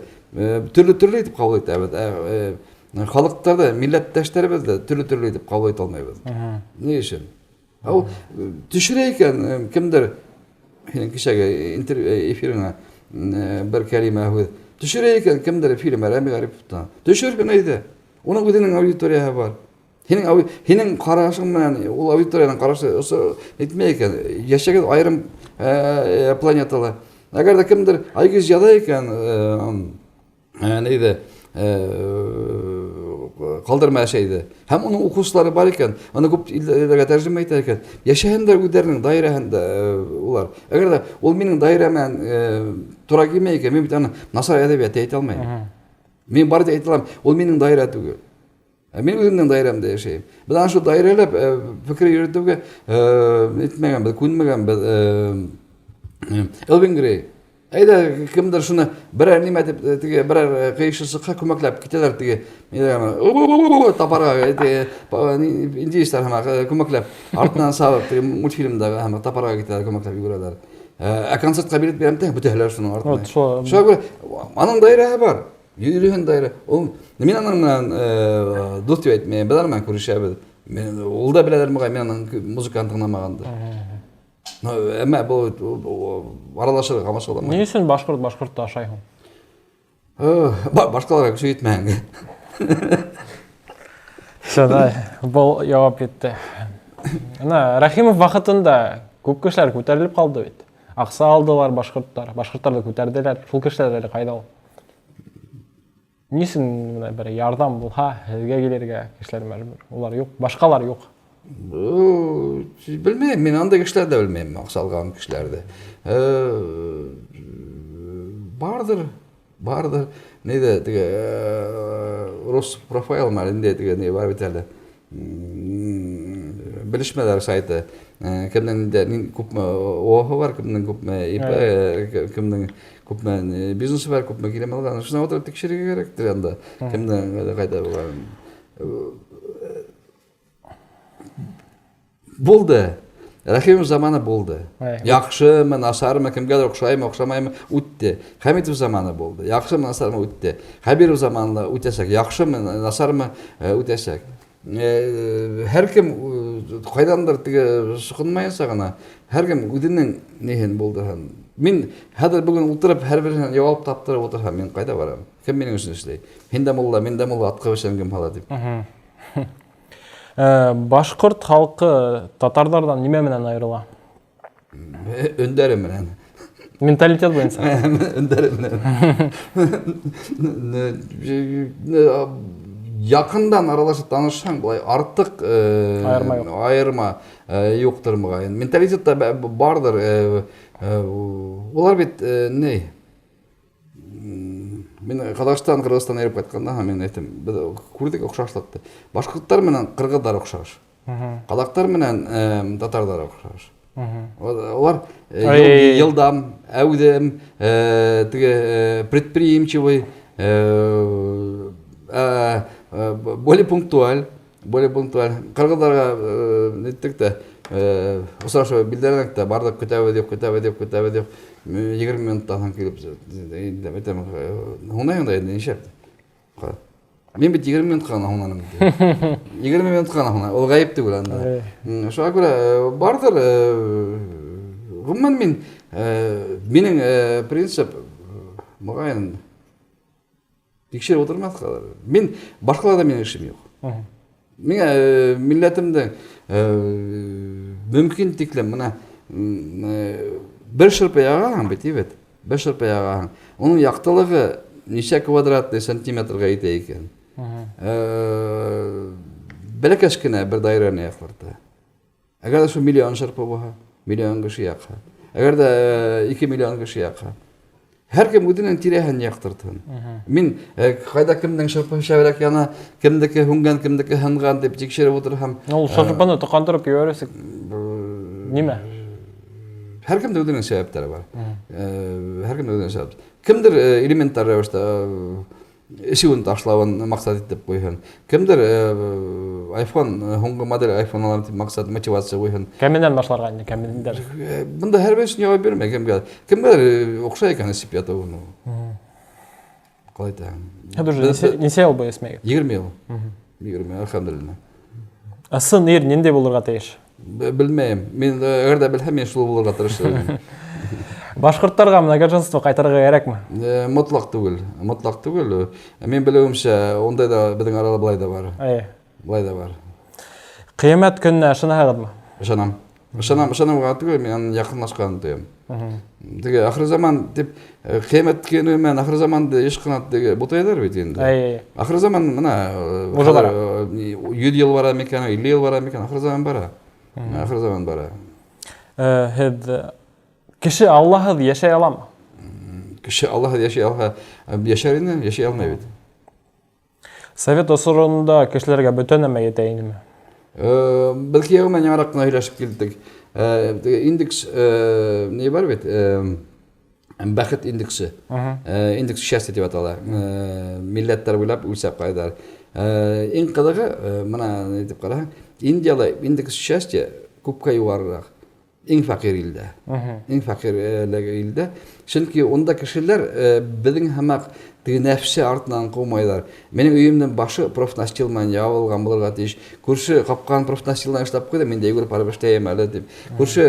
төрлө-төрлө итеп ҡабул итәбеҙ, ә халыҡтарҙы, милләттәштәребеҙҙе төрлө-төрлө итеп ҡабул итә алмайбыҙ? Ни өсөн? Ә ул төшөрә икән кемдер һинең кисәге эфирыңа бер кәлимә һүҙ. Төшөрә икән кемдер фильм Рәми Ғариповтан. Төшөрһөн әйҙә. Уның үҙенең аудиторияһы бар. Һинең һинең ҡарашың менән ул аудиторияның ҡарашы ошо әйтмәй икән. Йәшәгеҙ айырым планетала. Әгәр ҙә кемдер Айгиз яҙа икән, нейҙе ҡалдырма әсәйҙе. Һәм уның уҡыусылары бар икән, аны күп илдәргә тәржемә итә икән. Йәшәһендәр үҙҙәренең даирәһендә улар. Әгәр ҙә ул минең даирә менән тура килмәй икән, мин бит аны насар әҙәбиәт әйтә алмайым. Мин бары тик әйтә алам, ул минең даирә түгел. Мин үҙемдең даирәмдә йәшәйем. Беҙ ана шул даирәләп фекер йөрөтөүгә нитмәгәнбеҙ, күнмәгәнбеҙ. Элвин Грей. Әйҙә, кемдер шуны берәр нимә тип теге берәр ҡыйышы сыҡһа күмәкләп китәләр теге тапарға теге индеецтар һымаҡ күмәкләп артынан сабып теге мультфильмдағы һымаҡ тапарға китәләр, күмәкләп йүгерәләр. Ә концертҡа билет бирәм тиһәң, бөтәһе лә шуның артынан. Шуға күрә аның даирәһе бар. Йөрөһөн даирә. Ул мин аның менән дуҫ тип әйтмәйем, беҙ аның менән күрешәбеҙ. Ул да беләлер мөғәйен, мин аның музыканы тыңламағанды. Әммә был аралашырға ҡамасауламай. Ни өсөн башҡорт башҡортто ашай һуң? Башҡаларға көсө етмәһен. Шундай, был яуап етте. Ана Рәхимов ваҡытында күп кешеләр күтәрелеп ҡалды бит. Аҡса алдылар башҡорттар, башҡорттарҙы күтәрҙеләр. Шул кешеләр әле ҡайҙа ул? Ни өсөн бына бер ярҙам булһа, һеҙгә килергә кешеләр мәжбүр? Улар юҡ, башҡалар юҡ. Белмәйем, мин андай кешеләрҙе белмәйем, аҡса алған кешеләрҙе. Барҙыр, барҙыр. Нейҙә теге рус профайл мәл инде теге ни бар бит әле. Белешмәләр сайты. Кемдең инде күпме ООХ бар, кемдең күпме ИП, кемдең күпме бизнесы бар, күпме килем алған. Шуны ултырып тикшерергә кәрәктер анда. Кемдең ҡайҙа булған. Булды. Рәхимов заманы булды. Яҡшымы, насармы, кемгәлер оҡшаймы, оҡшамаймы, үтте. Хәмитов заманы булды. Яҡшымы, насармы, үтте. Хәбиров заманы үтәсәк. Яҡшымы, насармы, үтәсәк. Һәр кем ҡайҙандыр теге соҡонмайынса ғына, һәр кем үҙенең ниһен булдырһын. Мин хәҙер бөгөн ултырып һәр береһенән яуап таптырып ултырһам, мин ҡайҙа барам? Кем минең өсөн эшләй? Һин дә мулла, мин дә мулла, атҡа бешән кем һала тип. Башҡорт халҡы татарҙарҙан нимә менән айырыла? Өндәре менән. Менталитет буйынса. Өндәре менән. Яҡындан аралашып танышһаң, былай артыҡ айырма юҡ. Айырма юҡтыр моғайын. Менталитет та барҙыр. Улар бит ни? Мин Ҡаҙағстан, Ҡырғыҙстан йөрөп ҡайтҡанда мин әйтәм, беҙ күрҙек оҡшашлыҡты. Башҡорттар менән ҡырғыҙҙар оҡшаш. Ҡаҙаҡтар менән татарҙар оҡшаш. Улар йылдам, әүҙем, теге предприимчивый, Более пунктуаль, более пунктуаль. Ҡырғыҙҙарға ниттек тә, осрашыу билдәләнек тә, бардыҡ, көтәбеҙ юҡ, көтәбеҙ юҡ, көтәбеҙ юҡ. 20 минуттан һуң килеп, әйтәм, һуңнайһың да инде, нишләп? Мин бит 20 минутҡа ғына һуңланым. 20 минутҡа ғына һуңланым. Ул ғәйеп түгел анда. Шуға күрә барҙыр, ғөмүмән мин, минең принцип, моғайын, тикшереп ултырмаҫҡа. Мин башҡаларҙа минең эшем юҡ. Миңә милләтемдең мөмкин тиклем бына бер шырпы яғаһың бит, ебет. Бер шырпы яғаһың. Уның яҡтылығы нисә квадратный сантиметрға етә икән? Бәләкәс кенә бер даирәне яҡтырта. Әгәр дә шул миллион шырпы булһа, миллион кеше яҡһа. Әгәр дә 2 миллион кеше яҡһа. Һәр кем үҙенең тирәһен яҡтыртһын. Мин ҡайҙа кемдең шырпыһы шәберәк яна, кемдеке һүнгән, кемдеке һынған тип тикшереп ултырһам. Ул шырпыны тоҡандырып ебәрәсек. Нимә? Һәр кемдең үҙенең сәбәптәре бар. Һәр кемдең үҙенең сәбәп. Кемдер элементар рәүештә эсеүен ташлауын маҡсат итеп ҡуйһын. Кемдер iPhone, һуңғы модель iPhone алам тип маҡсат, мотивация ҡуйһын. Кәменән башларға инде, кәмендәр. Бында һәр береһен яуап бирмәй, кемгә. Кемгәлер оҡшай икән эсеп ятыу, ну. Ҡалай әйтәһең? Һеҙ уже нисә йыл буйы эсмәйһегеҙ? 20 йыл. 20, әлхәмдүлилләһ. Ә сын ир ниндәй булырға тейеш? Белмәйем. Мин әгәр ҙә белһәм, мин шул булырға тырышыр инем. Башҡорттарға многоженство ҡайтарырға кәрәкме? Мотлаҡ түгел. Мотлаҡ түгел. Мин белеүемсә, ундай ҙа беҙҙең арала былай ҙа бар. Былай ҙа бар. Ҡиәмәт көнөнә ышанаһығыҙмы? Ышанам. Ышанам, ышанам ғына түгел, мин уның яҡынлашҡанын тоям. Теге ахыр заман тип, ҡиәмәт көнө менән ахыр заманды йыш ҡына теге бутайҙар бит инде. Ахыр заман бына, Уже бара. 100 йыл бара микән, 50 йыл бара микән, ахыр заман бара. Ахыр заман бара. Һеҙ кеше Аллаһыҙ йәшәй аламы? Кеше Аллаһыҙ йәшәй алһа, йәшәр ине, йәшәй алмай бит. Совет осоронда кешеләргә бөтә нәмә етә инеме? Беҙ кейәү менән яңыраҡ ҡына һөйләшеп килдек. Теге индекс, ни бар бит? Бәхет индексы. Индекс счастья тип атала. Милләттәр буйлап үлсәп ҡайҙар. Иң ҡыҙығы, бына ни тип ҡараһаң, Индияла индекс счастья күпкә юғарыраҡ. Иң фәҡир илдә. Иң фәҡир илдә. Сөнки унда кешеләр, беҙҙең һымаҡ теге нәфсе артынан ҡыумайҙар. Минең өйөмдөң башы профнастил менән ябылған булырға тейеш. Күрше ҡапҡан профнастилдан эшләп ҡуйҙы, мин дә йүгереп барып эшләйем әле тип. Күрше,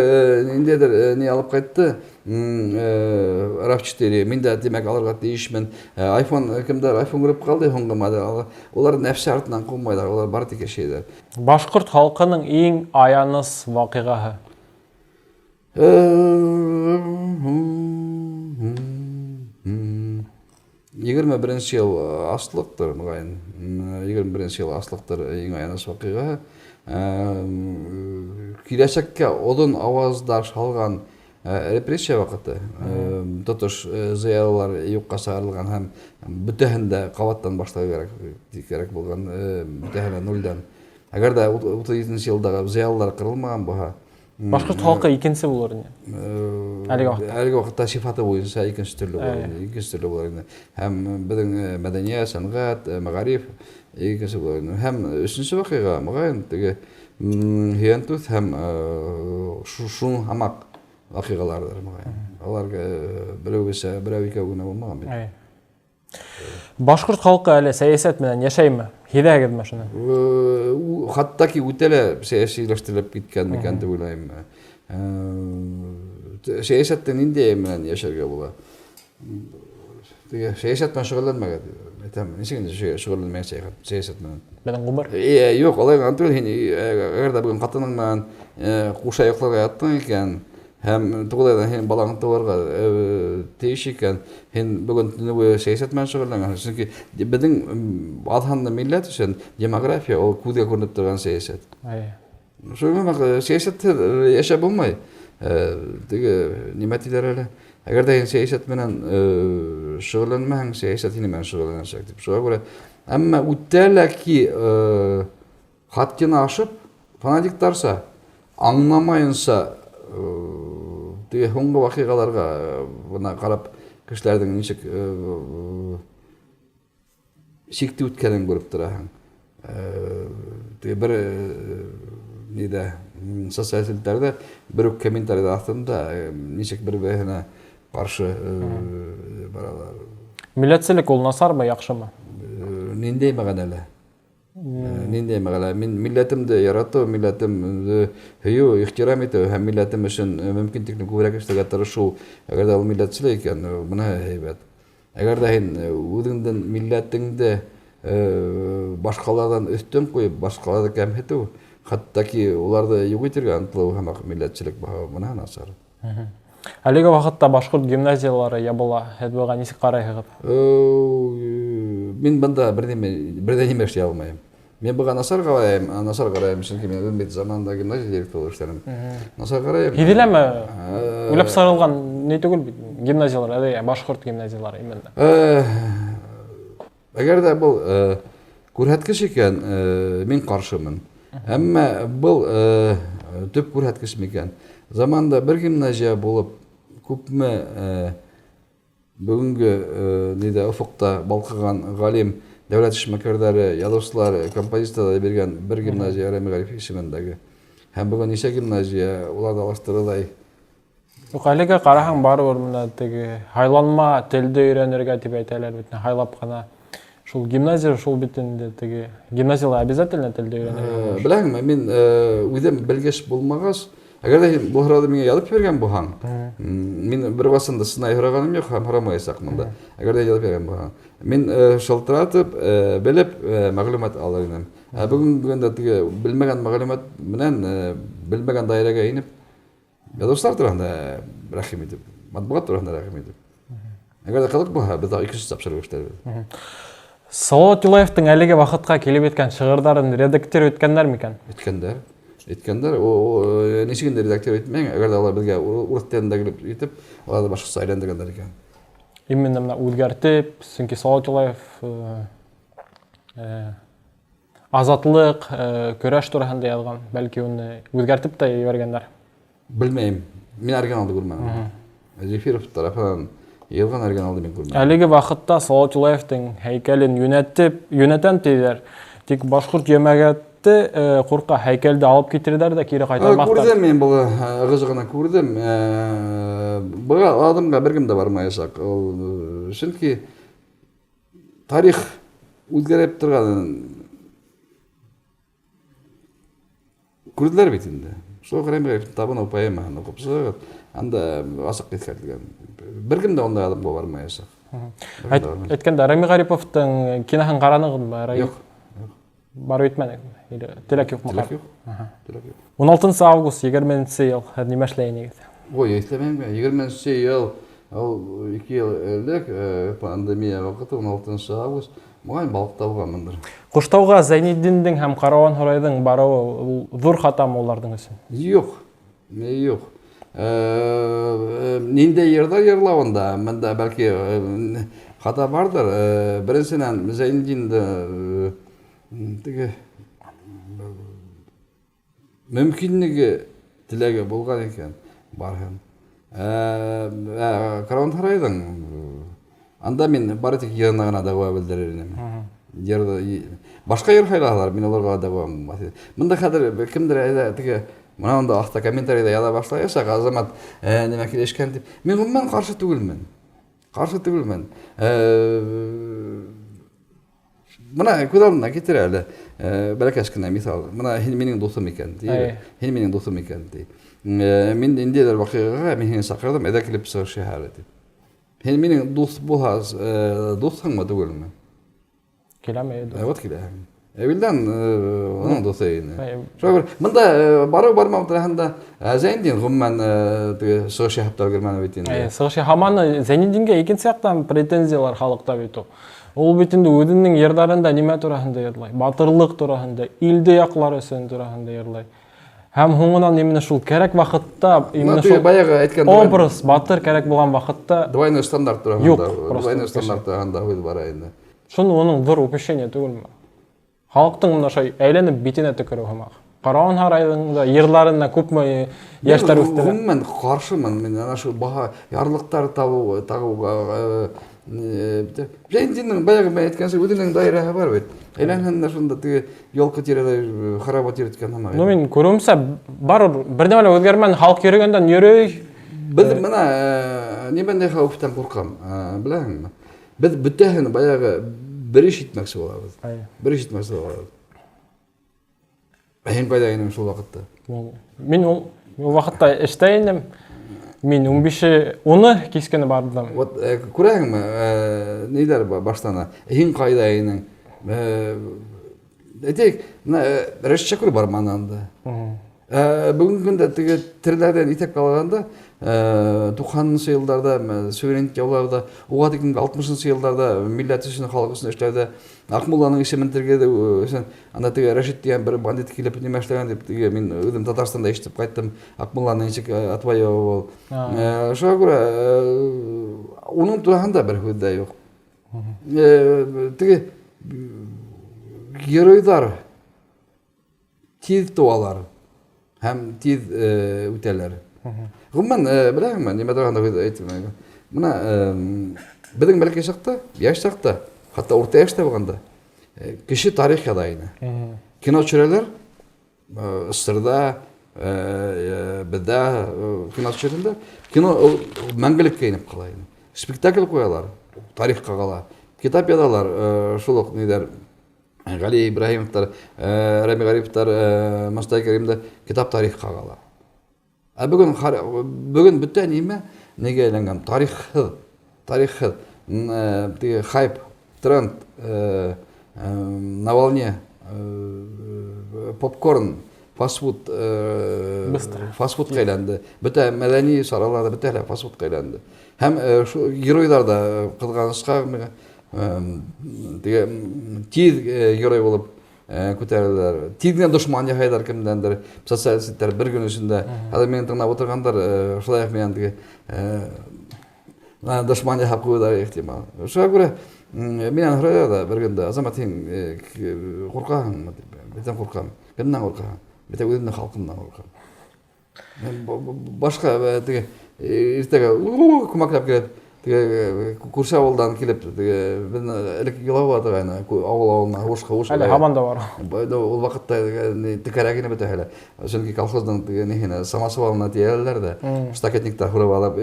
ниндәйҙер, ни алып ҡайтты, RAV4, мин дә тимәк алырға тейешмен. iPhone, кемдәр iPhone күреп ҡалды, һуңғы модель ала. Улар нәфсе артынан ҡыумайҙар, улар бары тик йәшәйҙәр. Башҡорт халҡының иң аяныс ваҡиғаһы? 21 йыл аслыҡтыр, моғайын. 21 йыл аслыҡтыр иң аяныс ваҡиғаһы. Киләсәккә оҙон ауаздар һалған, репрессия ваҡыты. Тотош, зыялылар юҡҡа сығарылған һәм бөтәһен дә ҡабаттан башлау кәрәк булған, бөтәһе лә нулдән. Әгәр дә 37 йылдағы зыялылар ҡырылмаған булһа, Башҡорт халҡы икенсе булыр ине. Әлеге ваҡытта. Әлеге ваҡытта сифаты буйынса икенсе төрлө булыр ине, икенсе төрлө булыр ине. Һәм беҙҙең мәҙәниәт, сәнғәт, мәғариф икенсе булыр ине. Һәм өсөнсө ваҡиға, моғайын, теге, һөйәнтүҫ һәм, шуның һымаҡ ваҡиғаларҙыр, моғайын. Алар, берәүгесә, берәү икәү генә булмаған бит. Башҡорт халҡы әле сәйәсәт менән йәшәйме? Һиҙәһегеҙме шуны? Хатта ки үтә лә сәйәсиләштерелеп киткән микән тип уйлайым. Сәйәсәттең ниндәй менән йәшәргә була? Теге сәйәсәт менән шөғөлләнмәгеҙ. Әйтәм, нисек инде шөғөлләнмәгән сәйәсәт менән? Беҙҙең ғүмер. Юҡ, алай ғына түгел. Һин, әгәр ҙә бөгөн ҡатының менән, ҡуша йоҡларға яттың икән, һәм туғыҙ айҙан һин балаңды тыуырға, тейеш икән, һин бөгөн төнө буйы сәйәсәт менән шөғөлләнгәнһең. Сөнки беҙҙең, аҙ һанлы милләт өсөн демография ул күҙгә күренеп торған сәйәсәт. Шуға күрә сәйәсәтһеҙ йәшәп булмай. Теге нимә тиҙәр әле? Әгәр ҙә һин сәйәсәт менән, шөғөлләнмәһәң, сәйәсәт һинең менән шөғөлләнәсәк тип. Шуға күрә, әммә үтә лә ки, хаттина ашып, фанатиктарса, аңламайынса, теге һуңғы ваҡиғаларға, бына ҡарап, кешеләрҙең нисек, Чикте үткәнен күреп тораһың. Теге бер нидә социаль челтәрдә бер үк комментарийда астында ничек бер-берсенә каршы баралар. Милләтчелек ул насармы, яхшымы? Ниндәй мәгънәле? Ниндәй мәгънәле? Мин милләтемде ярату, милләтемде һөю, ихтирам итү һәм милләтем өчен мөмкин тиклем күбрәк эшләргә тырышу, әгәр дә ул милләтчелек икән, моны әйбәт. Әгәр дә һин үзеңдең милләтеңде башкалардан өстен куеп, башкаларны кәмһетү, хәтта ки уларны юк итергә омтылу һәм милләтчелек моны насар. Әлеге вакытта башкорт гимназияләре ябыла. Һеҙ быға нисек ҡарайһығыҙ? Мин бында бернәмә бернәмә эшли алмайым. Мин быға насар карайым, насар карайым, чөнки мин үзем бит заманында гимназия директоры булып эшләдем. Насар карайым. Һиҙеләме? Уйлап сығарылған ни түгел бит гимназиялар, әле башҡорт гимназиялары именно. Әгәр дә был күрһәткеш икән, мин каршымын. Әмма был төп күрһәткеш микән? Заманда бер гимназия булып, күпме бүгенге нидә офыкта балкыган галим, дәүләт эшмәкәрләре, язучылар, композиторлар биргән бер гимназия Рәми Гариф исемендәге. Һәм бүген ничә гимназия, улар да алыштырырдай. Юк, әлегә караһаң, барыбер менә теге һайланма телде өйрәнергә дип әйтәләр бит, һайлап кына. Шул гимназия, шул бит инде теге гимназиялар обязательно телде өйрәнергә. Беләһеңме, мин үзем белгеч булмагач, әгәр дә һин бу һорауны миңа язып биргән булһаң, мин бер вакытта да сынай һораганым юк һәм һорамаячакмын да. Әгәр дә язып биргән булһаң, мин шылтыратып, белеп, мәгълүмат алыр идем. Ә бүгенге көндә теге белмәгән мәгълүмат белән белмәгән даирәгә инеп, язучылар турында рәхим итеп, матбугат турында рәхим итеп. Әгәр дә кызык булһа, без тагы икенче тапшыру эшләрбез. Салават Юлаевтың әлеге вакытка килеп еткән шигырьләрен редактир иткәннәр микән? Иткәннәр. Иткәннәр. Ничек инде редактир итмәң, әгәр дә алар безгә урыс телендә килеп итеп, алар да башкача әйләндергәннәр икән. Именно менә үзгәртеп, чөнки Салават Юлаев азатлык, көрәш турында язган, бәлки уны үзгәртеп тә җибәргәннәр. Белмәйем. Мин оригиналды күрмәдем. Зефиров тарафынан язган оригиналды мин күрмәдем. Әлеге вакытта Салават Юлаевтың һәйкәлен юнәтеп, юнәтәм диләр. Тик башкорт җәмәгате курка, һәйкәлде алып китерделәр дә кире кайтармактар. Күрдем мин бу ыгы-зыгыны күрдем. Быга адымга беркем дә бармаячак. Ул чөнки тарих үзгәреп торганын күрделәр бит инде. Шул Рәми Табынов поэмаһын укып чыгыгыз, анда асык кискәртелгән. Беркем дә андай адымга бармаячак. Әйткәндә, Рәми Гариповтың киноһын карадыгызмы? Юк. Барып җитмәдеңме? Или теләк юкмы? Теләк юк. Теләк юк. 16 август 20 ел. Һеҙ нимә эшләй инегеҙ? Ой, эшләмәйем. 20 ел, ул 2 ел элек, пандемия вакыты 16 август, мөгаен балык табганмындыр. Куштауға Зәйнетдиндең һәм Караван Һарайҙың барыуы ул ҙур хатамы уларҙың өсөн? Юк. Юк. Ниндәй йырҙар йырлауында, бында бәлки хата барҙыр. Беренсенән, Зәйнетдинде теге мөмкинлеге, теләге булган икән, барһын. Караван Һарайҙың анда мин бары тик йырына гына дәғүә белдерер инем. Йырҙы, башҡа йыр һайлаһалар, мин уларға дәғүә булмаҫ ине. Бында хәҙер кемдер әйҙә теге мына унда аҫта комментарийҙа яҙа башлаясаҡ, Азамат нимә килешкән тип. Мин ғөмүмән ҡаршы түгелмен. Ҡаршы түгелмен. Бына күҙ алдына килтерә әле, бәләкәс кенә миҫал. Бына һин минең дуҫым икән, ти. Һин минең дуҫым икән, ти. Мин ниндәйҙер ваҡиғаға мин һине саҡырҙым, әйҙә килеп сығыш яһа әле, тип. Һин минең дуҫ булһа, дуҫһыңмы түгелме? Киләм, әйе, дуҫ. Вот киләһең. Вилдан уның дуҫы ине. Шуға күрә, бында барыу бармау тураһында Зәйнетдин ғөмүмән теге сығыш яһап та өлгөрмәне бит инде. Әйе, сығыш яһаманы. Зәйнетдингә икенсе яҡтан претензиялар халыҡта бит ул. Ул бит инде үҙенең йырҙарында нимә тураһында йырлай? Батырлыҡ тураһында, илде яҡлар өсөн тураһында йырлай. Һәм һуңынан именно шул кәрәк ваҡытта, именно шул баяғы әйткән образ батыр кәрәк булған ваҡытта двойной стандарт тураһында, юҡ, просто двойной стандарт тураһында һүҙ бара инде. Шуны уның ҙур упущение түгелме? Халыҡтың мына шулай әйләнеп битенә төкөрөү һымаҡ. Караван һарайҙың да йырларына күпме йәштәр үҫтеләр. Ғөмүмән ҡаршымын мин ана шул баһа ярлыҡтар тағыуға, Бөтә. Баяғы мин әйткәнсә, үҙенең даирәһе бар бит. Әйләнһен дә шунда теге елка тирәләй харабат йөрөткән һымаҡ. Ну, мин күреүемсә, барыбер бер нәмә лә үҙгәрмәне, халыҡ йөрөгәндән йөрөй. Беҙ бына нимәндәй хәүефтән ҡурҡам, беләһеңме? Беҙ бөтәһен баяғы бер эш итмәксе булабыҙ. Бер эш итмәксе булабыҙ. Ә һин ҡайҙа инең шул ваҡытта? Мин ул ваҡытта эштә инем. Мин 15-е 10-ы кискене барҙым. Вот күрәһеңме, ниҙәр башлана? Һин ҡайҙа инең? Әйтәйек, бына Рәшит Шәкүр барманы анда. Бөгөнгө көндә теге тереләрҙән иҫәпкә алғанда, 90-нсы йылдарҙа суверенитет яулауҙа, уға тиклем 60-нсы йылдарҙа милләт өсөн, халыҡ өсөн эшләүҙә Аҡмулланың исемен тергеҙеү өсөн анда теге Рәшит тигән бер бандит килеп нимә эшләгән дип, теге мин үҙем Татарстанда ишетеп ҡайттым. Аҡмулланы нисек отвоевывал. Шуға күрә уның тураһында бер һүҙ дә юҡ. Теге геройҙар тиҙ тыуалар һәм тиҙ үтәләр. Ғөмүмән, беләһеңме, нимә тураһында һүҙ әйтеп, бына беҙҙең бәләкәй саҡта, йәш саҡта, хатта урта йәштә булғанда, кеше тарих яҙа ине. Кино төшөрәләр, СССРҙа, беҙҙә кино төшөрөлдө. Кино ул мәңгелеккә инеп ҡала ине. Спектакль ҡуялар, тарихҡа ҡала. Китап яҙалар, шул уҡ ниҙәр, Ғәли Ибраһимовтар, Рәми Ғариповтар, Мостай Кәримдә китап тарихҡа ҡала. Ә бөгөн бөтә нимә нигә әйләнгән? Тарихһыҙ, тарихһыҙ. Теге хайп, тренд, на волне, попкорн, фастфуд, фастфудҡа әйләнде. Бөтә мәҙәни саралар ҙа бөтәһе лә фастфудҡа әйләнде. Һәм шул геройҙар ҙа ҡыҙғанысҡа теге тиҙ герой булып күтәреләләр. Тиҙ генә дошман яһайҙар кемдәндер. Социаль селтәр бер көн эсендә. Хәҙер мине тыңлап ултырғандар, шулай уҡ минән теге дошман яһап ҡуйыуҙары ихтимал. Шуға күрә минән һорайҙар ҙа бер көндә, Азамат, һин ҡурҡаһыңмы тип. Беҙҙән ҡурҡам. Кемдән ҡурҡаһың? Бөтә үҙемдең халҡымдан ҡурҡам. Башҡа теге иртәгә күмәкләп килеп, теге күрше ауылдан килеп, теге беҙ элек йола була торғайны, ауыл ауылына һуғышҡа һуғыш. Әле һаман да бар. Ул ваҡытта текәрәк ине бөтәһе лә. Сөнки колхоздың теге ниһенә самосвалына тейәләр ҙә, штакетниктар һурып алып,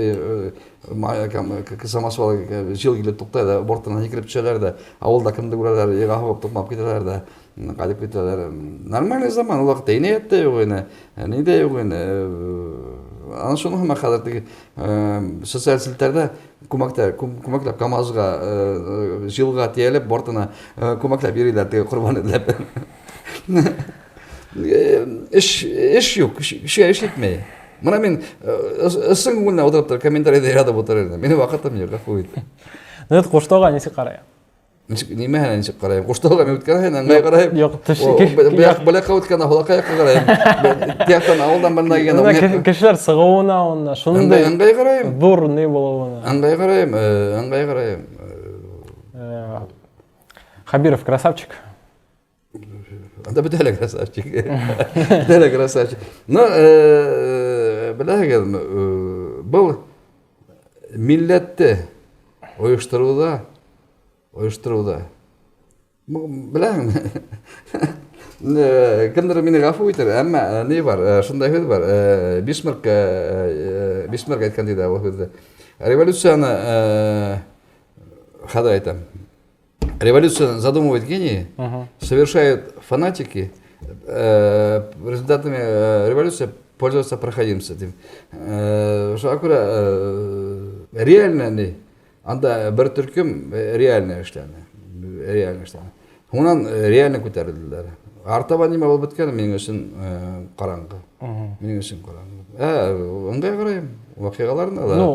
самосвал жил килеп туҡтай ҙа, бортынан һикереп төшәләр ҙә, ауылда кемде күрәләр, йыға һуғып туҡмап китәләр ҙә, ҡайтып китәләр. Нормальный заман, ул ваҡытта инәйәт тә юҡ ине, ни ҙә юҡ ине. Ана шуны һымаҡ хәҙер теге социаль селтәрҙә күмәкләп КАМАЗға, жилға тейәлеп, бортына күмәкләп йөрөйҙәр теге ҡорбан эҙләп. Эш юҡ, кешегә эш етмәй. Бына мин ысын күңеленән ултырып тор, комментарийҙа яҙып ултырыр инем. Минең ваҡытым юҡ, ғәфү ит. Нет, Ҡуштауға нисек ҡарайым? Нисек, нимәһенә нисек ҡарайым? Ҡуштауға мин үткән һайын ыңғай ҡарайым. Юҡ, төш, Быяҡҡа үткәндә һулаҡай яҡҡа ҡарайым. Тияҡтан ауылдан бында килгәндә Бына кешеләр сығыуына уны, шундай Ыңғай ҡарайым. ҙур ни булыуына. Ыңғай ҡарайым, ыңғай ҡарайым. Хабиров красавчик. Анда бөтә лә красавчик. Бөтә лә красавчик. Но, беләһегеҙме, был милләтте ойоштороуҙа. Беләһеңме? Кемдер мине ғәфү итер, әммә ни бар, шундай һүҙ бар. Бисмарк әйткән тиҙә ул һүҙҙе. Революцияны, хәҙер әйтәм. Революцию задумывают гении, совершают фанатики, результатами революции пользуются проходимцы. Тип. Шуға күрә, реально ни? Анда бер төркөм реально эшләне. Реально эшләне. Һуңынан реально күтәрелделәр. Артаба нимә булып бөткәне минең өсөн ҡараңғы. Минең өсөн ҡараңғы. Ыңғай ҡарайым ваҡиғаларына ла. Ну,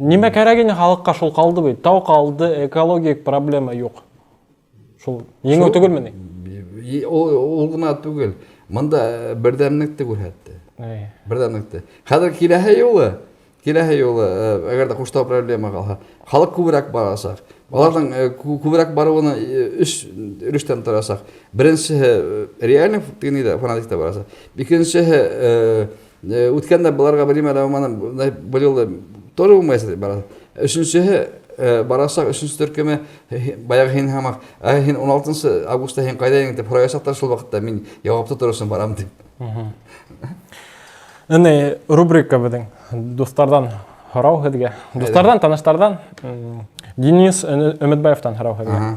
нимә кәрәк ине халыҡҡа, шул ҡалды бит. Тау ҡалды, экологик проблема юҡ. Шул еңеү Шул түгелме ни? Ул ғына түгел. Бында берҙәмлекте күрһәтте. Берҙәмлекте. Хәҙер киләһе юлы, әгәр ҙә Ҡуштау проблема ҡалһа, халыҡ күберәк барасаҡ. Уларҙың күберәк барыуына өс өлөштән торасаҡ. Беренсеһе, реальный тигән фанатиктар барасаҡ. Икенсеһе, үткәндә быларға бер нимә лә булманы, бына был юлы тоже булмайса тип барасаҡ. Өсөнсөһө, Барасаҡ өсөнсө төркөмө, баяғы һин һымаҡ, ә һин 16 августта һин ҡайҙа инең тип һораясаҡтар, шул ваҡытта мин яуапты торор өсөн барам тип. Әне рубрика беҙҙең дуҫтарҙан һорау һеҙгә. Дуҫтарҙан, таныштарҙан. Денис Өмөтбаевтан һорау һеҙгә.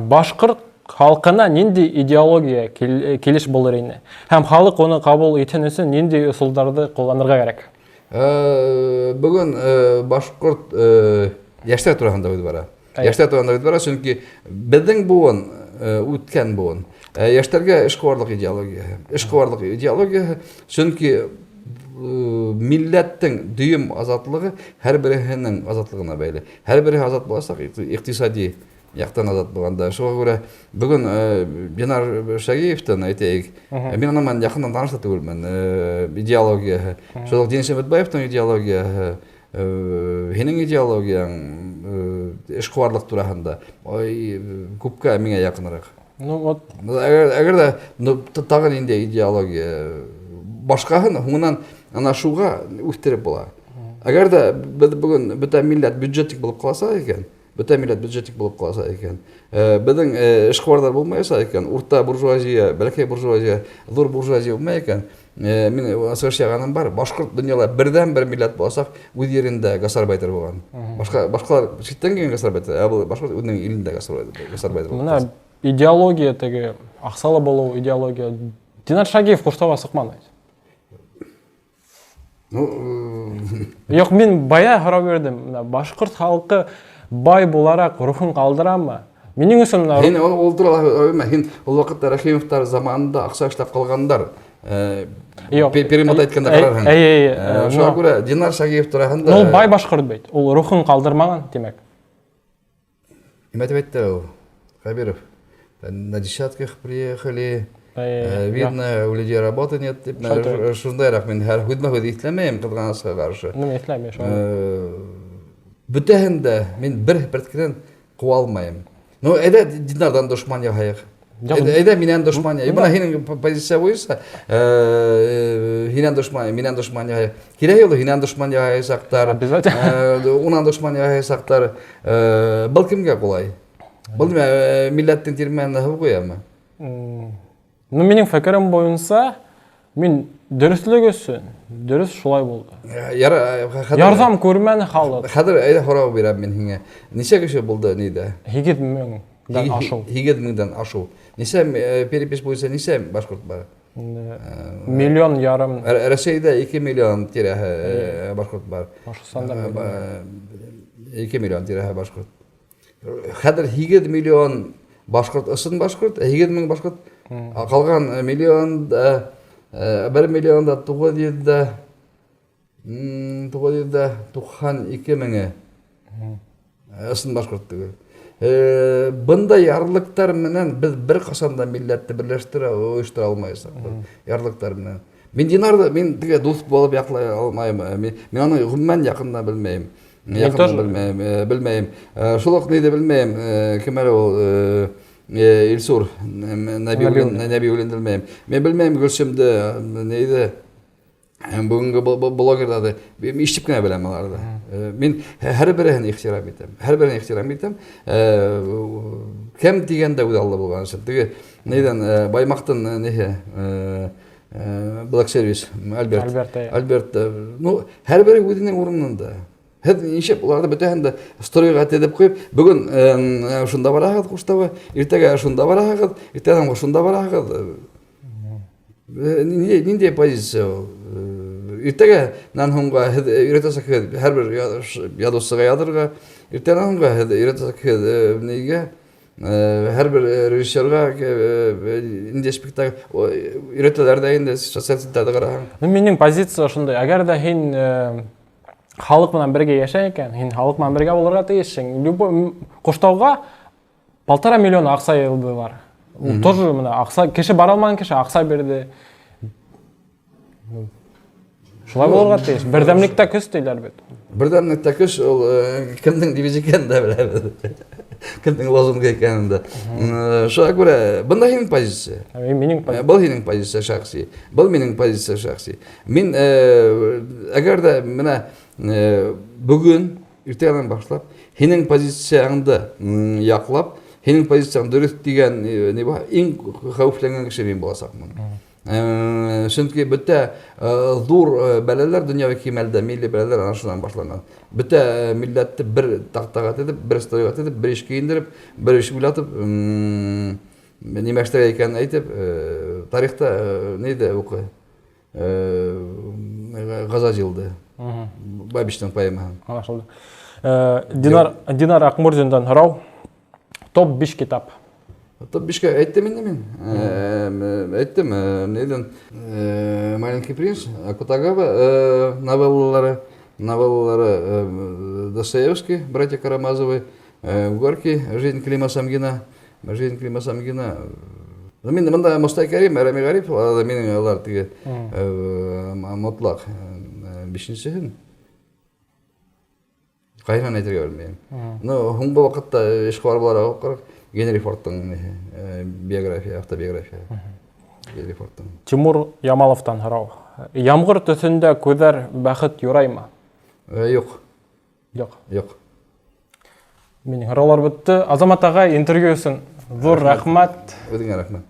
Башҡорт халҡына ниндәй идеология килеш булыр ине? Һәм халыҡ уны ҡабул итһен өсөн ниндәй ысулдарҙы ҡулланырға кәрәк? Бөгөн башҡорт йәштәр тураһында һүҙ бара. Йәштәр тураһында һүҙ бара, сөнки беҙҙең быуын, үткән быуын. Йәштәргә эшҡыуарлыҡ идеологияһы. Эшҡыуарлыҡ идеологияһы, сөнки милләттең дөйөм азатлығы һәр береһенең азатлығына бәйле. Һәр береһе азат буласаҡ, иҡтисади яҡтан азат булғанда. Шуға күрә бөгөн Динар Шагиевтан әйтәйек, мин уның менән яҡындан таныш та түгелмен, идеологияһы. Шул уҡ Денис Өмөтбаевтың идеологияһы, һинең идеологияң, эшҡыуарлыҡ тураһында, ой, күпкә миңә яҡыныраҡ. Ну вот. Әгәр дә, ну, тағы ниндәй идеология, башҡаһын һуңынан ана шуға үҫтереп була. Әгәр дә беҙ бөгөн бөтә милләт бюджетик булып ҡалса икән, бөтә милләт бюджетик булып ҡалса икән, беҙҙең эшҡыуарҙар булмайса икән, урта буржуазия, бәләкәй буржуазия, ҙур буржуазия булмай икән, мин сығыш яғаным бар, башҡорт донъяла берҙән-бер милләт буласаҡ, үҙ ерендә гастарбайтер булған. Башҡалар ситтән килгән гастарбайтер, ә был башҡорт үҙенең илендә гастарбайтер булған. Бына идеология теге, аҡсалы булыу идеология. Динар Шагиев Ҡуштауға сыҡманы. Ну, Юҡ, мин бая һорау бирҙем. Бына башҡорт халҡы бай булараҡ рухын ҡалдырамы? Минең өсөн бына Һин ул турала һөйләмә. Һин ул ваҡытта Рәхимовтар заманында аҡса эшләп ҡалғандар. Юҡ. Перемотать иткәндә ҡарарһың. Эй, Шуға но күрә Динар Шагиев тураһында Ул бай башҡорт бит. Ул рухын ҡалдырмаған, тимәк. Нимә тип әйтте ул? Хәбиров. На десятках приехали. Видно, у людей работы нет, тип, Шулай мә, шундайыраҡ мин һәр һүҙмә-һүҙ иҫләмәйем ҡыҙғанысҡа ҡаршы. Ну, мин иҫләмәйем, шулай. Бөтәһен дә мин бер бөрткенән ҡыуа алмайым. Ну, әйҙә Динарҙан дошман яһайыҡ. Юҡ. Әйҙә, әйҙә минән дошман яһайыҡ. Ну, Бына һинең позиция буйынса, һинән дошман, минән дошман яһайыҡ. Килә юлы һинән дошман яһайсаҡтар, Обязательно. Унан дошман яһайсаҡтар. Был кемгә ҡулай? Был нимә, милләттең тирмәненә һыу ҡуямы? Ну, минең фекерем буйынса, мин дөрөҫлөк өсөн, дөрөҫ шулай булды. Яра, хәҙер Ярҙам күрмәне халыҡ. Хәҙер әйҙә һорау бирәм мин һиңә. Нисә кеше булды ниҙә? Һигеҙ меңдән ашыу. Һигеҙ меңдән ашыу. Нисә, перепись буйынса нисә башҡорт бар? Миллион ярым. Рәсәйҙә 2 миллион тирәһе, башҡорт бар. Башҡортостанда миллион. 2 миллион тирәһе башҡорт. Хәҙер һигеҙ миллион башҡорт ысын башҡорт, һигеҙ мең башҡорт. Ҡалған миллион да, бер миллион да туғыҙ йөҙ дә, туғыҙ йөҙ дә туҡһан ике меңе. Ысын башҡорт түгел. Бындай ярлыҡтар менән беҙ бер ҡасан да милләтте берләштерә, ойоштора алмайсаҡбыҙ. Ярлыҡтар менән. Мин Динарҙы, мин теге дуҫ булып яҡлай алмайым. Мин уны ғөмүмән яҡындан белмәйем. Мин Яҡындан тоже. белмәйем. Шул уҡ ниҙе белмәйем. Кем әле ул, Илсур, Нәбиуллин. Нәбиуллин белмәйем. Мин белмәйем Гөлсөмдө, нейҙе, бөгөнгө блогерҙарҙы. Мин ишетеп кенә беләм уларҙы. Мин һәр береһен ихтирам итәм. Һәр береһен ихтирам итәм. Кем тигәндә үҙ аллы булған өсөн. Теге нейҙән, Баймаҡтың, ниһе, Black Service, Альберт. Альберт, әйе. Альберт, ну, һәр бере үҙенең урынында. Һеҙ нисек уларҙы бөтәһен дә стройға теҙеп ҡуйып, бөгөн, шунда бараһығыҙ Ҡуштауға, иртәгә шунда бараһығыҙ, иртәдән шунда бараһығыҙ. Ниндәй позиция ул? Иртәгә нан һуңға һеҙ өйрәтәсәкһегеҙ һәр бер яҙыусыға яҙырға, иртәнән һуңға һеҙ өйрәтәсәкһегеҙ, нигә, һәр бер режиссерға, ниндәй спектакль, өйрәтәләр ҙә инде социаль селтәрҙе ҡараһаң. Ну, минең позиция ошондай. Әгәр ҙә һин, халыҡ менән бергә йәшәй икән, һин халыҡ менән бергә булырға тейешһең. Любой, Ҡуштауға полтора миллион аҡса йыйылдылар. Ул тоже бына аҡса, кеше бара алмаған кеше аҡса бирҙе. Шулай булырға тейеш. Берҙәмлектә көс тиләр бит. Берҙәмлектә көс ул, кемдең девиз икәнен дә беләбеҙ. Кемдең лозунгы икәнен дә. Шуға күрә, бында һинең позиция. Минең позиция. Был һинең позиция шәхси. Был минең позиция шәхси. Мин, әгәр ҙә бына, бөгөн Иртәгәдән башлап, һинең позицияңды яҡлап, һинең позицияң дөрөҫ тигән ни бар, иң хәүефләнгән кеше мин буласаҡмын. Чөнки бөтә ҙур бәләләр дөньяви кимәлдә, милли бәләләр ана шунан башланған. Бөтә милләтте бер таҡтаға теҙеп, бер стройға теҙеп, бер эш кейендереп, бер эш уйлатып, нимә эшләргә икәнен әйтеп, тарихта нейҙе уҡы? Ғазазилды. Бабичтың поэмаһын. Аңлашылды. Динар, Динар Акмурзиндан һорау. Топ 5 китап. Топ 5-кә әйттем инде мин. Әйттем, нейдән Маленький принц, Акутагава новеллалары, новеллалары Достоевский, Братья Карамазовы, Горький, Жизнь Клима Самгина, Жизнь Клима Самгина. Ну, мин монда Мостай Кәрим, Рәми Гариф, алар минең алар теге мотлак бишенчеһен. Кайһын әйтергә белмәйем. Ну, һуңғы вакытта эшкуар буларак укырык Генри Фордтың биография, автобиография. Генри Фордтың. Тимур Ямаловтан һорау. Ямғыр төҫөндә күҙҙәр бәхет юраймы? Юк. Юк. Юк. Минең һораулар бөттө. Азамат ағай, интервью өсөн ҙур рәхмәт. Үҙеңә рәхмәт.